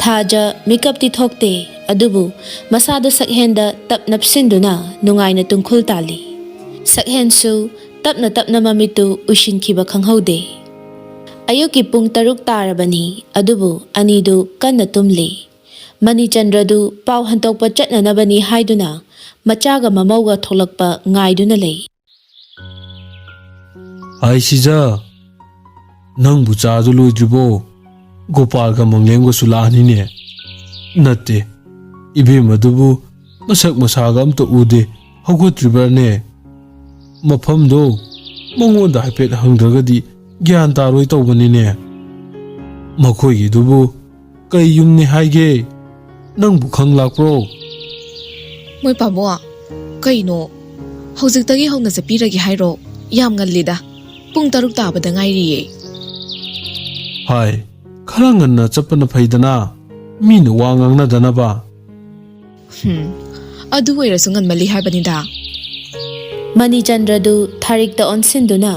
ꯊꯥꯖ ꯃꯤꯀꯞꯇꯤ ꯊꯣꯛꯇꯦ, ꯑꯗꯨꯕꯨ ꯃꯁꯥꯗꯨ ꯁꯛꯍꯦꯟꯗ ꯇꯞ ꯅꯞꯁꯤꯟꯗꯨꯅ ꯅꯨꯡꯉꯥꯏꯅ ꯇꯨꯡꯈꯨꯜ ꯇꯥꯜꯂꯤ꯫ ꯁꯛꯍꯦꯟꯁꯨ ꯇꯞꯅ ꯇꯞꯅ ꯃꯃꯤꯠꯇꯨ ꯎꯏꯁꯤꯟꯈꯤꯕ ꯈꯪꯍꯧꯗꯦ꯫ ꯑꯌꯨꯛꯀꯤ ꯄꯨꯡ ꯇꯔꯨꯛ ꯇꯥꯔꯕꯅꯤ, ꯑꯗꯨꯕꯨ ꯑꯅꯤꯗꯨ ꯀꯟꯅ ꯇꯨꯝꯂꯤ꯫ ꯃꯅꯤꯆꯟꯗ꯭ꯔꯗꯨ ꯄꯥꯎ ꯍꯟꯇꯣꯛꯄ ꯆꯠꯅꯅꯕꯅꯤ ꯍꯥꯏꯗꯨꯅ ꯃꯆꯥꯒ ꯃꯃꯧꯒ ꯊꯣꯛꯂꯛꯄ ꯉꯥꯏꯗꯨꯅ ꯂꯩ꯫ "ꯍꯥꯏ ꯁꯤꯖ, ꯅꯪꯕꯨ ꯆꯥꯗꯨ ꯂꯣꯏꯗ꯭ꯔꯤꯕꯣ? ꯒꯣꯄꯥꯜꯒ ꯃꯪꯂꯦꯝꯒꯁꯨ ꯂꯥꯛꯑꯅꯤꯅꯦ꯫ ꯅꯠꯇꯦ, ꯏꯕꯦꯝ ꯑꯗꯨꯕꯨ ꯃꯁꯛ ꯃꯁꯥꯒ ꯑꯝꯇ ꯎꯗꯦ, ꯍꯧꯒꯠꯇ꯭ꯔꯤꯕ꯭ꯔꯥꯅꯦ? ꯃꯐꯝꯗꯣ ꯃꯉꯣꯟꯗ ꯍꯥꯏꯐꯦꯠ ꯍꯪꯗ꯭ꯔꯒꯗꯤ ꯒ꯭ꯌꯥꯟ ꯇꯥꯔꯣꯏ ꯇꯧꯕꯅꯤꯅꯦ꯫ ꯃꯈꯣꯏꯒꯤꯗꯨꯕꯨ ꯀꯩ ꯌꯨꯝꯅꯤ ꯍꯥꯏꯒꯦ? ꯅꯪꯕꯨ ꯈꯪ ꯂꯥꯛꯄ꯭ꯔꯣ?" "ꯃꯣꯏ ꯄꯥꯕꯣ, ꯀꯩꯅꯣ? ꯍꯧꯖꯤꯛꯇꯒꯤ ꯍꯧꯅ ꯆꯠꯄꯤꯔꯒꯦ ꯍꯥꯏꯔꯣ? ꯌꯥꯝ ꯉꯜꯂꯤꯗ꯫ ꯄꯨꯡ ꯇꯔꯨꯛ ꯇꯥꯕꯗ ꯉꯥꯏꯔꯤꯌꯦ꯫" "ꯍꯥꯏ, ꯈꯔ ꯉꯟꯅ ꯆꯠꯄꯅ ꯐꯩꯗꯅ, ꯃꯤꯅ ꯋꯥ ꯉꯥꯡꯅꯗꯅꯕ꯫" "ꯍꯨꯝ, ꯑꯗꯨ ꯑꯣꯏꯔꯁꯨ ꯉꯟꯃꯜꯂꯤ ꯍꯥꯏꯕꯅꯤꯗ꯫" ꯃꯅꯤꯆꯟꯗ꯭ꯔꯗꯨ ꯊꯥꯔꯤꯛꯇ ꯑꯣꯟꯁꯤꯟꯗꯨꯅ,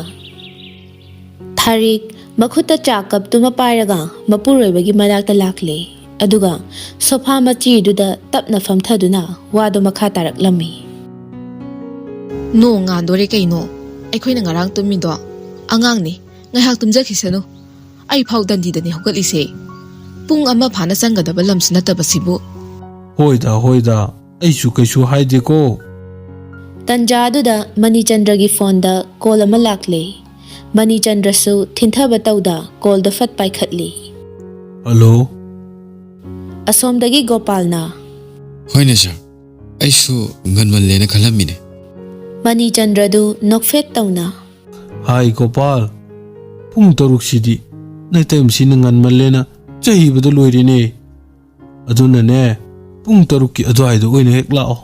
ꯊꯥꯔꯤꯛ ꯃꯈꯨꯠꯇ ꯆꯥ ꯀꯞꯇꯨꯃ ꯄꯥꯏꯔꯒ ꯃꯄꯨꯔꯣꯏꯕꯒꯤ ꯃꯅꯥꯛꯇ ꯂꯥꯛꯂꯦ꯫ ꯑꯗꯨꯒ ꯁꯣꯐꯥ ꯃꯆꯤꯗꯨꯗ ꯇꯞꯅ ꯐꯝꯊꯗꯨꯅ ꯋꯥꯗꯨ ꯃꯈꯥ ꯇꯥꯔꯛꯂꯝꯃꯤ꯫ "ꯅꯣꯡ ꯉꯥꯟꯗꯣꯔꯦ ꯀꯩꯅꯣ? ꯑꯩꯈꯣꯏꯅ ꯉꯔꯥꯡ ꯇꯨꯝꯃꯤꯗꯣ ꯑꯉꯥꯡꯅꯤ, ꯉꯥꯏꯍꯥꯛ ꯇꯨꯝꯖꯈꯤꯁꯅꯨ꯫ ꯑꯩ ꯐꯥꯎ ꯗꯟꯗꯤꯗꯅꯤ ꯍꯧꯒꯠꯂꯤꯁꯦ꯫ ꯄꯨꯡ ꯑꯃ ꯐꯥꯅ ꯆꯪꯒꯗꯕ ꯂꯝꯁꯨ ꯅꯠꯇꯕꯁꯤꯕꯨ꯫" "ꯍꯣꯏꯗ, ꯍꯣꯏꯗ, ꯑꯩꯁꯨ ꯀꯩꯁꯨ ꯍꯥꯏꯗꯦꯀꯣ꯫" ꯇꯟꯖꯥꯗꯨꯗ ꯃꯅꯤꯆꯟꯗ꯭ꯔꯒꯤ ꯐꯣꯟꯗ ꯀꯣꯜ ꯑꯃ ꯂꯥꯛꯂꯦ꯫ ꯃꯅꯤꯆꯟꯗ꯭ꯔꯁꯨ ꯊꯤꯟꯊꯕ ꯇꯧꯗ ꯀꯣꯜꯗꯣ ꯐꯠ ꯄꯥꯏꯈꯠꯂꯤ꯫ "ꯍꯜꯂꯣ?" ꯑꯁꯣꯝꯗꯒꯤ ꯒꯣꯄꯥꯜꯅ꯫ "ꯍꯣꯏꯅꯦ ꯁꯥꯔ, ꯑꯩꯁꯨ ꯉꯟꯃꯜꯂꯦꯅ ꯈꯜꯂꯝꯃꯤꯅꯦ꯫" ꯃꯅꯤꯆꯟꯗ꯭ꯔꯗꯨ ꯅꯣꯛꯐꯦꯠ ꯇꯧꯅ꯫ "ꯍꯥꯏ ꯒꯣꯄꯥꯜ, ꯄꯨꯡ ꯇꯔꯨꯛꯁꯤꯗꯤ ꯅꯇꯩꯃꯁꯤꯅ ꯉꯟꯃꯜꯂꯦꯅ ꯆꯩꯕꯗ ꯂꯣꯏꯔꯦꯅꯦ꯫ ꯑꯗꯨꯅꯅꯦ, ꯄꯨꯡ ꯇꯔꯨꯛꯀꯤ ꯑꯗꯨꯋꯥꯏꯗ ꯑꯣꯏꯅ ꯍꯦꯛ ꯂꯥꯛꯑꯣ꯫"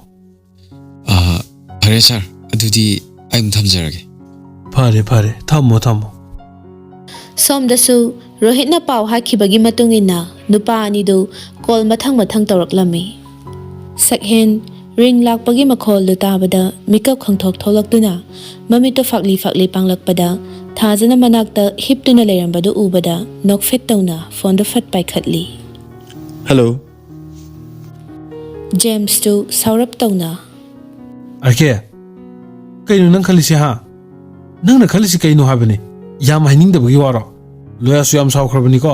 "ꯑꯥ, ꯐꯔꯦ ꯁꯥꯔ, ꯑꯗꯨꯗꯤ ꯑꯩ ꯑꯃꯨꯛ ꯊꯝꯖꯔꯒꯦ꯫" ꯐꯔꯦ, ꯐꯔꯦ, ꯊꯝꯃꯣ, ꯊꯝꯃꯣ꯫ ꯁꯣꯝꯗꯁꯨ ꯔꯣꯍꯤꯠꯅ ꯄꯥꯎ ꯍꯥꯏꯈꯤꯕꯒꯤ ꯃꯇꯨꯡ ꯏꯟꯅ ꯅꯨꯄꯥ ꯑꯅꯤꯗꯨ ꯀꯣꯜ ꯃꯊꯪ ꯃꯊꯪ ꯇꯧꯔꯛꯂꯝꯃꯤ꯫ ꯁꯛꯍꯦꯟ ꯔꯤꯡ ꯂꯥꯛꯄꯒꯤ ꯃꯈꯣꯜꯗꯨ ꯇꯥꯕꯗ ꯃꯤꯀꯞ ꯈꯪꯊꯣꯛ ꯊꯣꯛꯂꯛꯇꯨꯅ ꯃꯃꯤꯠꯇꯨ ꯐꯥꯛꯂꯤ ꯐꯥꯛꯂꯤ ꯄꯥꯡꯂꯛꯄꯗ ꯊꯥꯖꯅ ꯃꯅꯥꯛꯇ ꯍꯤꯞꯇꯨꯅ ꯂꯩꯔꯝꯕꯗꯨ ꯎꯕꯗ ꯅꯣꯛꯐꯦꯠ ꯇꯧꯅ ꯐꯣꯟꯗꯨ ꯐꯠ ꯄꯥꯏꯈꯠꯂꯤ꯫ ꯍꯜꯂꯣ꯫ ꯖꯦꯝꯁꯇꯨ ꯁꯥꯎꯔꯞ ꯇꯧꯅ꯫ ꯑꯥꯔ ꯀꯦ, ꯀꯩꯅꯣ ꯅꯪ ꯈꯜꯂꯤꯁꯦ ꯍꯥ? ꯅꯪꯅ ꯈꯜꯂꯤꯁꯤ ꯀꯩꯅꯣ ꯍꯥꯏꯕꯅꯤ? ꯌꯥꯝ ꯍꯥꯏꯅꯤꯡꯗꯕꯒꯤ ꯋꯥꯔꯣ? ꯂꯣꯌꯥꯁꯨ ꯌꯥꯝ ꯁꯥꯎꯈ꯭ꯔꯕꯅꯤꯀꯣ꯫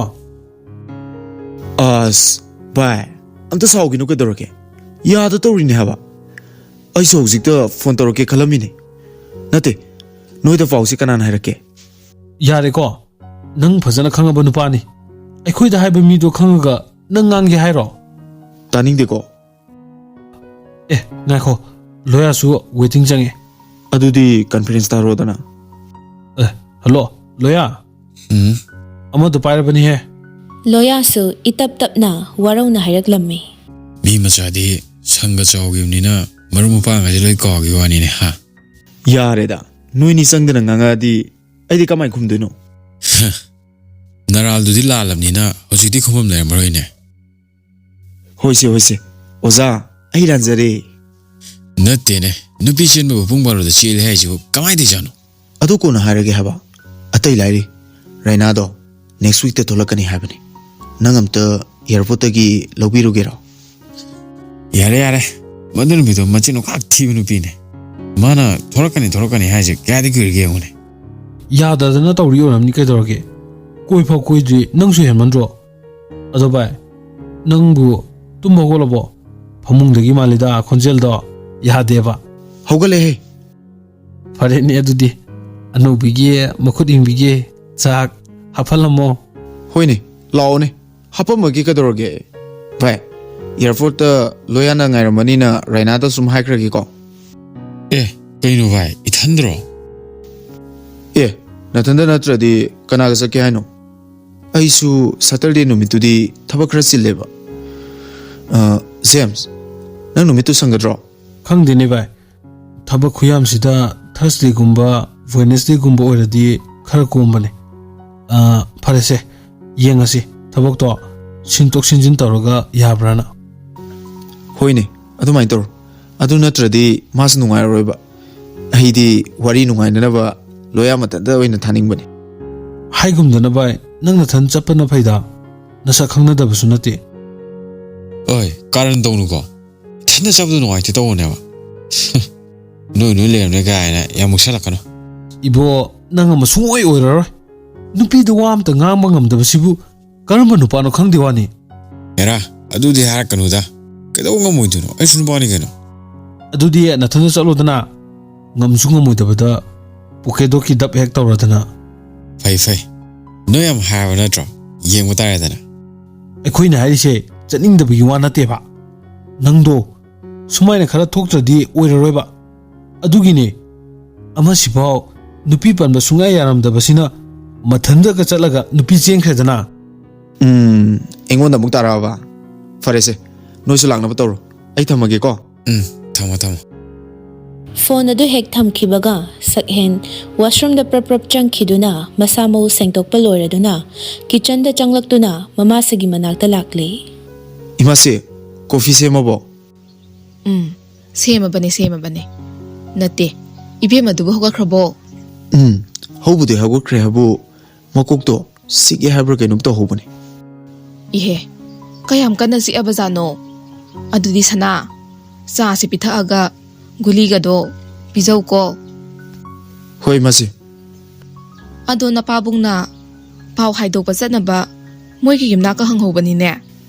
ꯑꯁ ꯚꯥꯏ, ꯑꯝꯇ ꯁꯥꯎꯈꯤꯅꯨ ꯀꯩꯗꯧꯔꯒꯦ? ꯌꯥꯗ ꯇꯧꯔꯤꯅꯦ ꯍꯥꯏꯕ꯫ ꯑꯩꯁꯨ ꯍꯧꯖꯤꯛꯇ ꯐꯣꯟ ꯇꯧꯔꯛꯀꯦ ꯈꯜꯂꯝꯃꯤꯅꯦ꯫ ꯅꯠꯇꯦ, ꯅꯣꯏꯗ ꯄꯥꯎꯁꯤ ꯀꯅꯥꯅ ꯍꯥꯏꯔꯛꯀꯦ? ꯌꯥꯔꯦꯀꯣ, ꯅꯪ ꯐꯖꯅ ꯈꯪꯉꯕ ꯅꯨꯄꯥꯅꯤ꯫ ꯑꯩꯈꯣꯏꯗ ꯍꯥꯏꯕ ꯃꯤꯗꯣ ꯈꯪꯉꯒ ꯅꯪ ꯉꯥꯡꯒꯦ ꯍꯥꯏꯔꯣ? ꯇꯥꯅꯤꯡꯗꯦꯀꯣ꯫ ꯑꯦ, ꯉꯥꯏꯈꯣ, ꯂꯣꯌꯥꯁꯨ ꯋꯦꯇꯤꯡ ꯆꯪꯉꯦ꯫ ꯑꯗꯨꯗꯤ ꯀꯟꯐꯔꯦꯟꯁ ꯇꯥꯔꯣꯗꯅ꯫ ꯑꯦ, ꯍꯜꯂꯣ, ꯂꯣꯌꯥ꯫ ꯎꯝ꯫ ꯑꯃꯗꯣ ꯄꯥꯏꯔꯕꯅꯤꯍꯦ꯫ ꯂꯣꯌꯥꯁꯨ ꯏꯇꯞ ꯇꯞꯅ ꯋꯥꯔꯧꯅ ꯍꯥꯏꯔꯛꯂꯝꯃꯤ꯫ ꯃꯤ ꯃꯆꯥꯗꯤ ꯁꯪꯒ ꯆꯥꯎꯈꯤꯕꯅꯤꯅ ꯃꯔꯨꯞ ꯃꯄꯥꯡꯒꯁꯦ ꯂꯣꯏ ꯀꯥꯎꯈꯤꯕ ꯋꯥꯅꯤꯅꯦ ꯍꯥ꯫ ꯌꯥꯔꯦꯗ, ꯅꯣꯏꯅꯤ ꯆꯪꯗꯅ ꯉꯥꯡꯉꯛꯑꯗꯤ ꯑꯩꯗꯤ ꯀꯃꯥꯏꯅ ꯈꯨꯝꯗꯣꯏꯅꯣ? ꯅꯔꯥꯜꯗꯨꯗꯤ ꯂꯥꯜꯂꯕꯅꯤꯅ ꯍꯧꯖꯤꯛꯇꯤ ꯈꯨꯝꯐꯝ ꯂꯩꯔꯝꯃꯔꯣꯏꯅꯦ꯫ ꯍꯣꯏꯁꯦ ꯍꯣꯏꯁꯦ, ꯑꯣꯖꯥ, ꯑꯩ ꯂꯥꯟꯖꯔꯦ꯫ ꯅꯠꯇꯦꯅꯦ, ꯅꯨꯄꯤ ꯆꯦꯟꯕꯕꯨ ꯄꯨꯡ ꯕꯥꯔꯣꯗ ꯆꯦꯜꯂꯦ ꯍꯥꯏꯁꯤꯕꯨ ꯀꯃꯥꯏꯅ ꯇꯧꯖꯥꯠꯅꯣ? ꯑꯗꯨ ꯀꯣꯟꯅ ꯍꯥꯏꯔꯒꯦ ꯍꯥꯏꯕ꯫ ꯑꯇꯩ ꯂꯥꯏꯔꯤ, ꯔꯥꯏꯅꯥꯗꯣ ꯅꯦꯛꯁ ꯋꯤꯛꯇ ꯊꯣꯛꯂꯛꯀꯅꯤ ꯍꯥꯏꯕꯅꯤ꯫ ꯅꯪ ꯑꯝꯇ ꯑꯦꯌꯥꯔꯄꯣꯔꯠꯇꯒꯤ ꯂꯧꯕꯤꯔꯨꯒꯦꯔꯣ? ꯌꯥꯔꯦ ꯌꯥꯔꯦ, ꯃꯗꯨ ꯅꯨꯄꯤꯗꯣ ꯃꯆꯤꯟ ꯈꯥꯛ ꯊꯤꯕ ꯅꯨꯄꯤꯅꯦ꯫ ꯃꯥꯅ ꯊꯣꯔꯛꯀꯅꯤ ꯊꯣꯔꯛꯀꯅꯤ ꯍꯥꯏꯁꯦ ꯀꯌꯥꯗꯤ ꯀꯨꯏꯔꯒꯦ ꯌꯦꯡꯉꯨꯅꯦ꯫ ꯌꯥꯗꯗꯅ ꯇꯧꯔꯤ ꯑꯣꯏꯔꯝꯅꯤ ꯀꯩꯗꯧꯔꯒꯦ? ꯀꯣꯏꯐꯥꯎ ꯀꯣꯏꯗ꯭ꯔꯤ, ꯅꯪꯁꯨ ꯍꯦꯟꯃꯟꯗ꯭ꯔꯣ? ꯑꯗꯣ ꯚꯥꯏ, ꯅꯪꯕꯨ ꯇꯨꯝꯕ ꯍꯧꯒꯠꯂꯕꯣ? ꯐꯃꯨꯡꯗꯒꯤ ꯃꯥꯜꯂꯤꯗ ꯈꯣꯟꯖꯦꯜꯗꯣ꯫ ꯌꯥꯗꯦꯕ꯫ ꯍꯧꯒꯠꯂꯦꯍꯦ꯫ ꯐꯔꯦꯅꯦ ꯑꯗꯨꯗꯤ, ꯑꯅꯧꯕꯤꯒꯤ ꯃꯈꯨꯠ ꯏꯪꯕꯤꯒꯤ ꯆꯥꯛ ꯍꯥꯞꯍꯜꯂꯝꯃꯣ꯫ ꯍꯣꯏꯅꯦ, ꯂꯥꯛꯑꯣꯅꯦ, ꯍꯥꯄꯝꯃꯒꯦ ꯀꯩꯗꯧꯔꯒꯦ? ꯚꯥꯏ, ꯑꯦꯌꯥꯔꯄꯣꯔꯠꯇ ꯂꯣꯌꯥꯅ ꯉꯥꯏꯔꯝꯃꯅꯤꯅ ꯔꯥꯏꯅꯥꯗ ꯁꯨꯝ ꯍꯥꯏꯈ꯭ꯔꯒꯦꯀꯣ꯫ ꯑꯦ, ꯀꯩꯅꯣ ꯚꯥꯏ, ꯏꯊꯟꯗ꯭ꯔꯣ? ꯑꯦ, ꯅꯊꯟꯗ ꯅꯠꯇ꯭ꯔꯗꯤ ꯀꯅꯥꯒ ꯆꯠꯀꯦ ꯍꯥꯏꯅꯣ? ꯑꯩꯁꯨ ꯁꯇꯔꯗꯦ ꯅꯨꯃꯤꯠꯇꯨꯗꯤ ꯊꯕꯛ ꯈꯔ ꯆꯤꯜꯂꯦꯕ꯫ ꯑ, ꯖꯦꯝꯁ, ꯅꯪ ꯅꯨꯃꯤꯠꯇꯨ ꯁꯪꯒꯗ꯭ꯔꯣ? ꯈꯪꯗꯦꯅꯦ ꯚꯥꯏ, ꯊꯕꯛ ꯈꯨꯌꯥꯝꯁꯤꯗ ꯊꯔꯁꯗꯦꯒꯨꯝꯕ ꯋꯦꯅꯦꯁꯗꯦꯒꯨꯝꯕ ꯑꯣꯏꯔꯗꯤ ꯈꯔ ꯀꯣꯝꯕꯅꯦ꯫ ꯑꯥ, ꯐꯔꯦꯁꯦ, ꯌꯦꯡꯉꯁꯤ ꯊꯕꯛꯇꯣ ꯁꯤꯟꯇꯣꯛ ꯁꯤꯟꯖꯤꯟ ꯇꯧꯔꯒ ꯌꯥꯕ꯭ꯔꯥꯅ꯫ ꯍꯣꯏꯅꯦ, ꯑꯗꯨꯃꯥꯏꯅ ꯇꯧꯔꯣ꯫ ꯑꯗꯨ ꯅꯠꯇ꯭ꯔꯗꯤ ꯃꯥꯁꯨ ꯅꯨꯡꯉꯥꯏꯔꯔꯣꯏꯕ꯫ ꯑꯩꯗꯤ ꯋꯥꯔꯤ ꯅꯨꯡꯉꯥꯏꯅꯅꯕ ꯂꯣꯌꯥ ꯃꯊꯟꯇ ꯑꯣꯏꯅ ꯊꯥꯅꯤꯡꯕꯅꯦ꯫ ꯍꯥꯏꯒꯨꯝꯗꯅ ꯚꯥꯏ, ꯅꯪ ꯅꯊꯟ ꯆꯠꯄꯅ ꯐꯩꯗ, ꯅꯁꯛ ꯈꯪꯅꯗꯕꯁꯨ ꯅꯠꯇꯦ꯫ ꯑꯣꯏ, ꯀꯥꯔꯟ ꯇꯧꯅꯨꯀꯣ꯫ ꯏꯊꯟꯗ ꯆꯠꯄꯗꯣ ꯅꯨꯡꯉꯥꯏꯇꯦ ꯇꯧꯕꯅꯦꯕ꯫ ꯅꯣꯏ ꯅꯣꯏ ꯂꯩꯔꯝꯅꯦ ꯀꯥꯏꯅ ꯌꯥꯝ ꯃꯨꯛꯁꯜꯂꯛꯀꯅꯨ꯫ ꯏꯕꯣ, ꯅꯪ ꯑꯃ ꯁꯨꯡꯑꯣꯏ ꯑꯣꯏꯔꯔꯣꯏ꯫ ꯅꯨꯄꯤꯗ ꯋꯥ ꯑꯝꯇ ꯉꯥꯡꯕ ꯉꯝꯗꯕꯁꯤꯕꯨ ꯀꯔꯝꯕ ꯅꯨꯄꯥꯅꯣ ꯈꯪꯗꯦ ꯋꯥꯅꯤ꯫ ꯑꯦꯔꯥ, ꯑꯗꯨꯗꯤ ꯍꯥꯏꯔꯛꯀꯅꯨꯗ꯫ ꯀꯩꯗꯧ ꯉꯝꯃꯣꯏꯗꯣꯏꯅꯣ? ꯑꯩꯁꯨ ꯅꯨꯄꯥꯅꯤ ꯀꯩꯅꯣ꯫ ꯑꯗꯨꯗꯤ ꯅꯊꯟꯗ ꯆꯠꯂꯣꯗꯅ꯫ ꯉꯝꯁꯨ ꯉꯝꯃꯣꯏꯗꯕꯗ ꯄꯣꯀꯦꯗꯣꯛꯀꯤ ꯗꯞ ꯍꯦꯛ ꯇꯧꯔꯗꯅ꯫ ꯐꯩ, ꯐꯩ꯫ ꯅꯣꯏ ꯌꯥꯝ ꯍꯥꯏꯕ ꯅꯠꯇ꯭ꯔꯣ? ꯌꯦꯡꯕ ꯇꯥꯔꯦꯗꯅ꯫ ꯑꯩꯈꯣꯏꯅ ꯍꯥꯏꯔꯤꯁꯦ ꯆꯠꯅꯤꯡꯗꯕꯒꯤ ꯋꯥ ꯅꯠꯇꯦꯕ꯫ ꯅꯪꯗꯣ ꯁꯨꯃꯥꯏꯅ ꯈꯔ ꯊꯣꯛꯇ꯭ꯔꯗꯤ ꯑꯣꯏꯔꯔꯣꯏꯕ꯫ ꯑꯗꯨꯒꯤꯅꯦ꯫ ꯑꯃꯁꯤꯐꯥꯎ ꯅꯨꯄꯤ ꯄꯟꯕ ꯁꯨꯡꯌꯥ ꯌꯥꯔꯝꯗꯕꯁꯤꯅ ꯃꯊꯟꯗꯒ ꯆꯠꯂꯒ ꯅꯨꯄꯤ ꯆꯦꯟꯈ꯭ꯔꯦꯗꯅ꯫ ꯎꯝ, ꯑꯩꯉꯣꯟꯗ ꯑꯃꯨꯛ ꯇꯥꯔꯛꯑꯕ? ꯐꯔꯦꯁꯦ, ꯅꯣꯏꯁꯨ ꯂꯥꯛꯅꯕ ꯇꯧꯔꯣ꯫ ꯑꯩ ꯊꯝꯃꯒꯦꯀꯣ꯫ ꯎꯝ, ꯊꯝꯃꯣ, ꯊꯝꯃꯣ꯫ ꯐꯣꯟ ꯑꯗꯨ ꯍꯦꯛ ꯊꯝꯈꯤꯕꯒ ꯁꯛꯍꯦꯟ ꯋꯥꯁꯔꯨꯝꯗ ꯄ꯭ꯔꯞ ꯄ꯭ꯔꯞ ꯆꯪꯈꯤꯗꯨꯅ ꯃꯁꯥ ꯃꯎ ꯁꯦꯡꯗꯣꯛꯄ ꯂꯣꯏꯔꯗꯨꯅ ꯀꯤꯆꯟꯗ ꯆꯪꯂꯛꯇꯨꯅ ꯃꯃꯥꯁꯤꯒꯤ ꯃꯅꯥꯛꯇ ꯂꯥꯛꯂꯦ꯫ ꯏꯃꯥꯁꯦ, ꯀꯣꯐꯤ ꯁꯦꯝꯃꯕꯣ? ꯎꯝ, ꯁꯦꯝꯃꯕꯅꯦ, ꯁꯦꯝꯃꯕꯅꯦ꯫ ꯅꯠꯇꯦ, ꯏꯕꯦꯝꯃꯗꯨꯕꯨ ꯍꯧꯒꯠꯈ꯭ꯔꯕꯣ? ꯎꯝ, ꯍꯧꯕꯨꯗꯤ ꯍꯧꯒꯠꯈ꯭ꯔꯦ ꯍꯥꯏꯕꯨ ꯃꯀꯣꯛꯇꯣ ꯆꯤꯛꯑꯦ ꯍꯥꯏꯕ꯭ꯔꯥ ꯀꯩꯅꯣꯝ ꯇꯧꯍꯧꯕꯅꯦ꯫ ꯏꯍꯦ, ꯀꯌꯥꯝ ꯀꯟꯅ ꯆꯤꯛꯑꯕꯖꯥꯠꯅꯣ? ꯑꯗꯨꯗꯤ ꯁꯅꯥ, ꯆꯥꯁꯦ ꯄꯤꯊꯛꯑꯒ ꯒꯨꯂꯤꯒꯗꯣ ꯄꯤꯖꯧꯀꯣ꯫ ꯍꯣꯏ, ꯃꯥꯁꯦ꯫ ꯑꯗꯣ ꯅꯄꯥꯕꯨꯡꯅ ꯄꯥꯎ ꯍꯥꯏꯗꯣꯛꯄ ꯆꯠꯅꯕ ꯃꯣꯏꯒꯤ ꯌꯨꯝꯅꯥꯛꯀ ꯍꯪꯍꯧꯕꯅꯤꯅꯦ꯫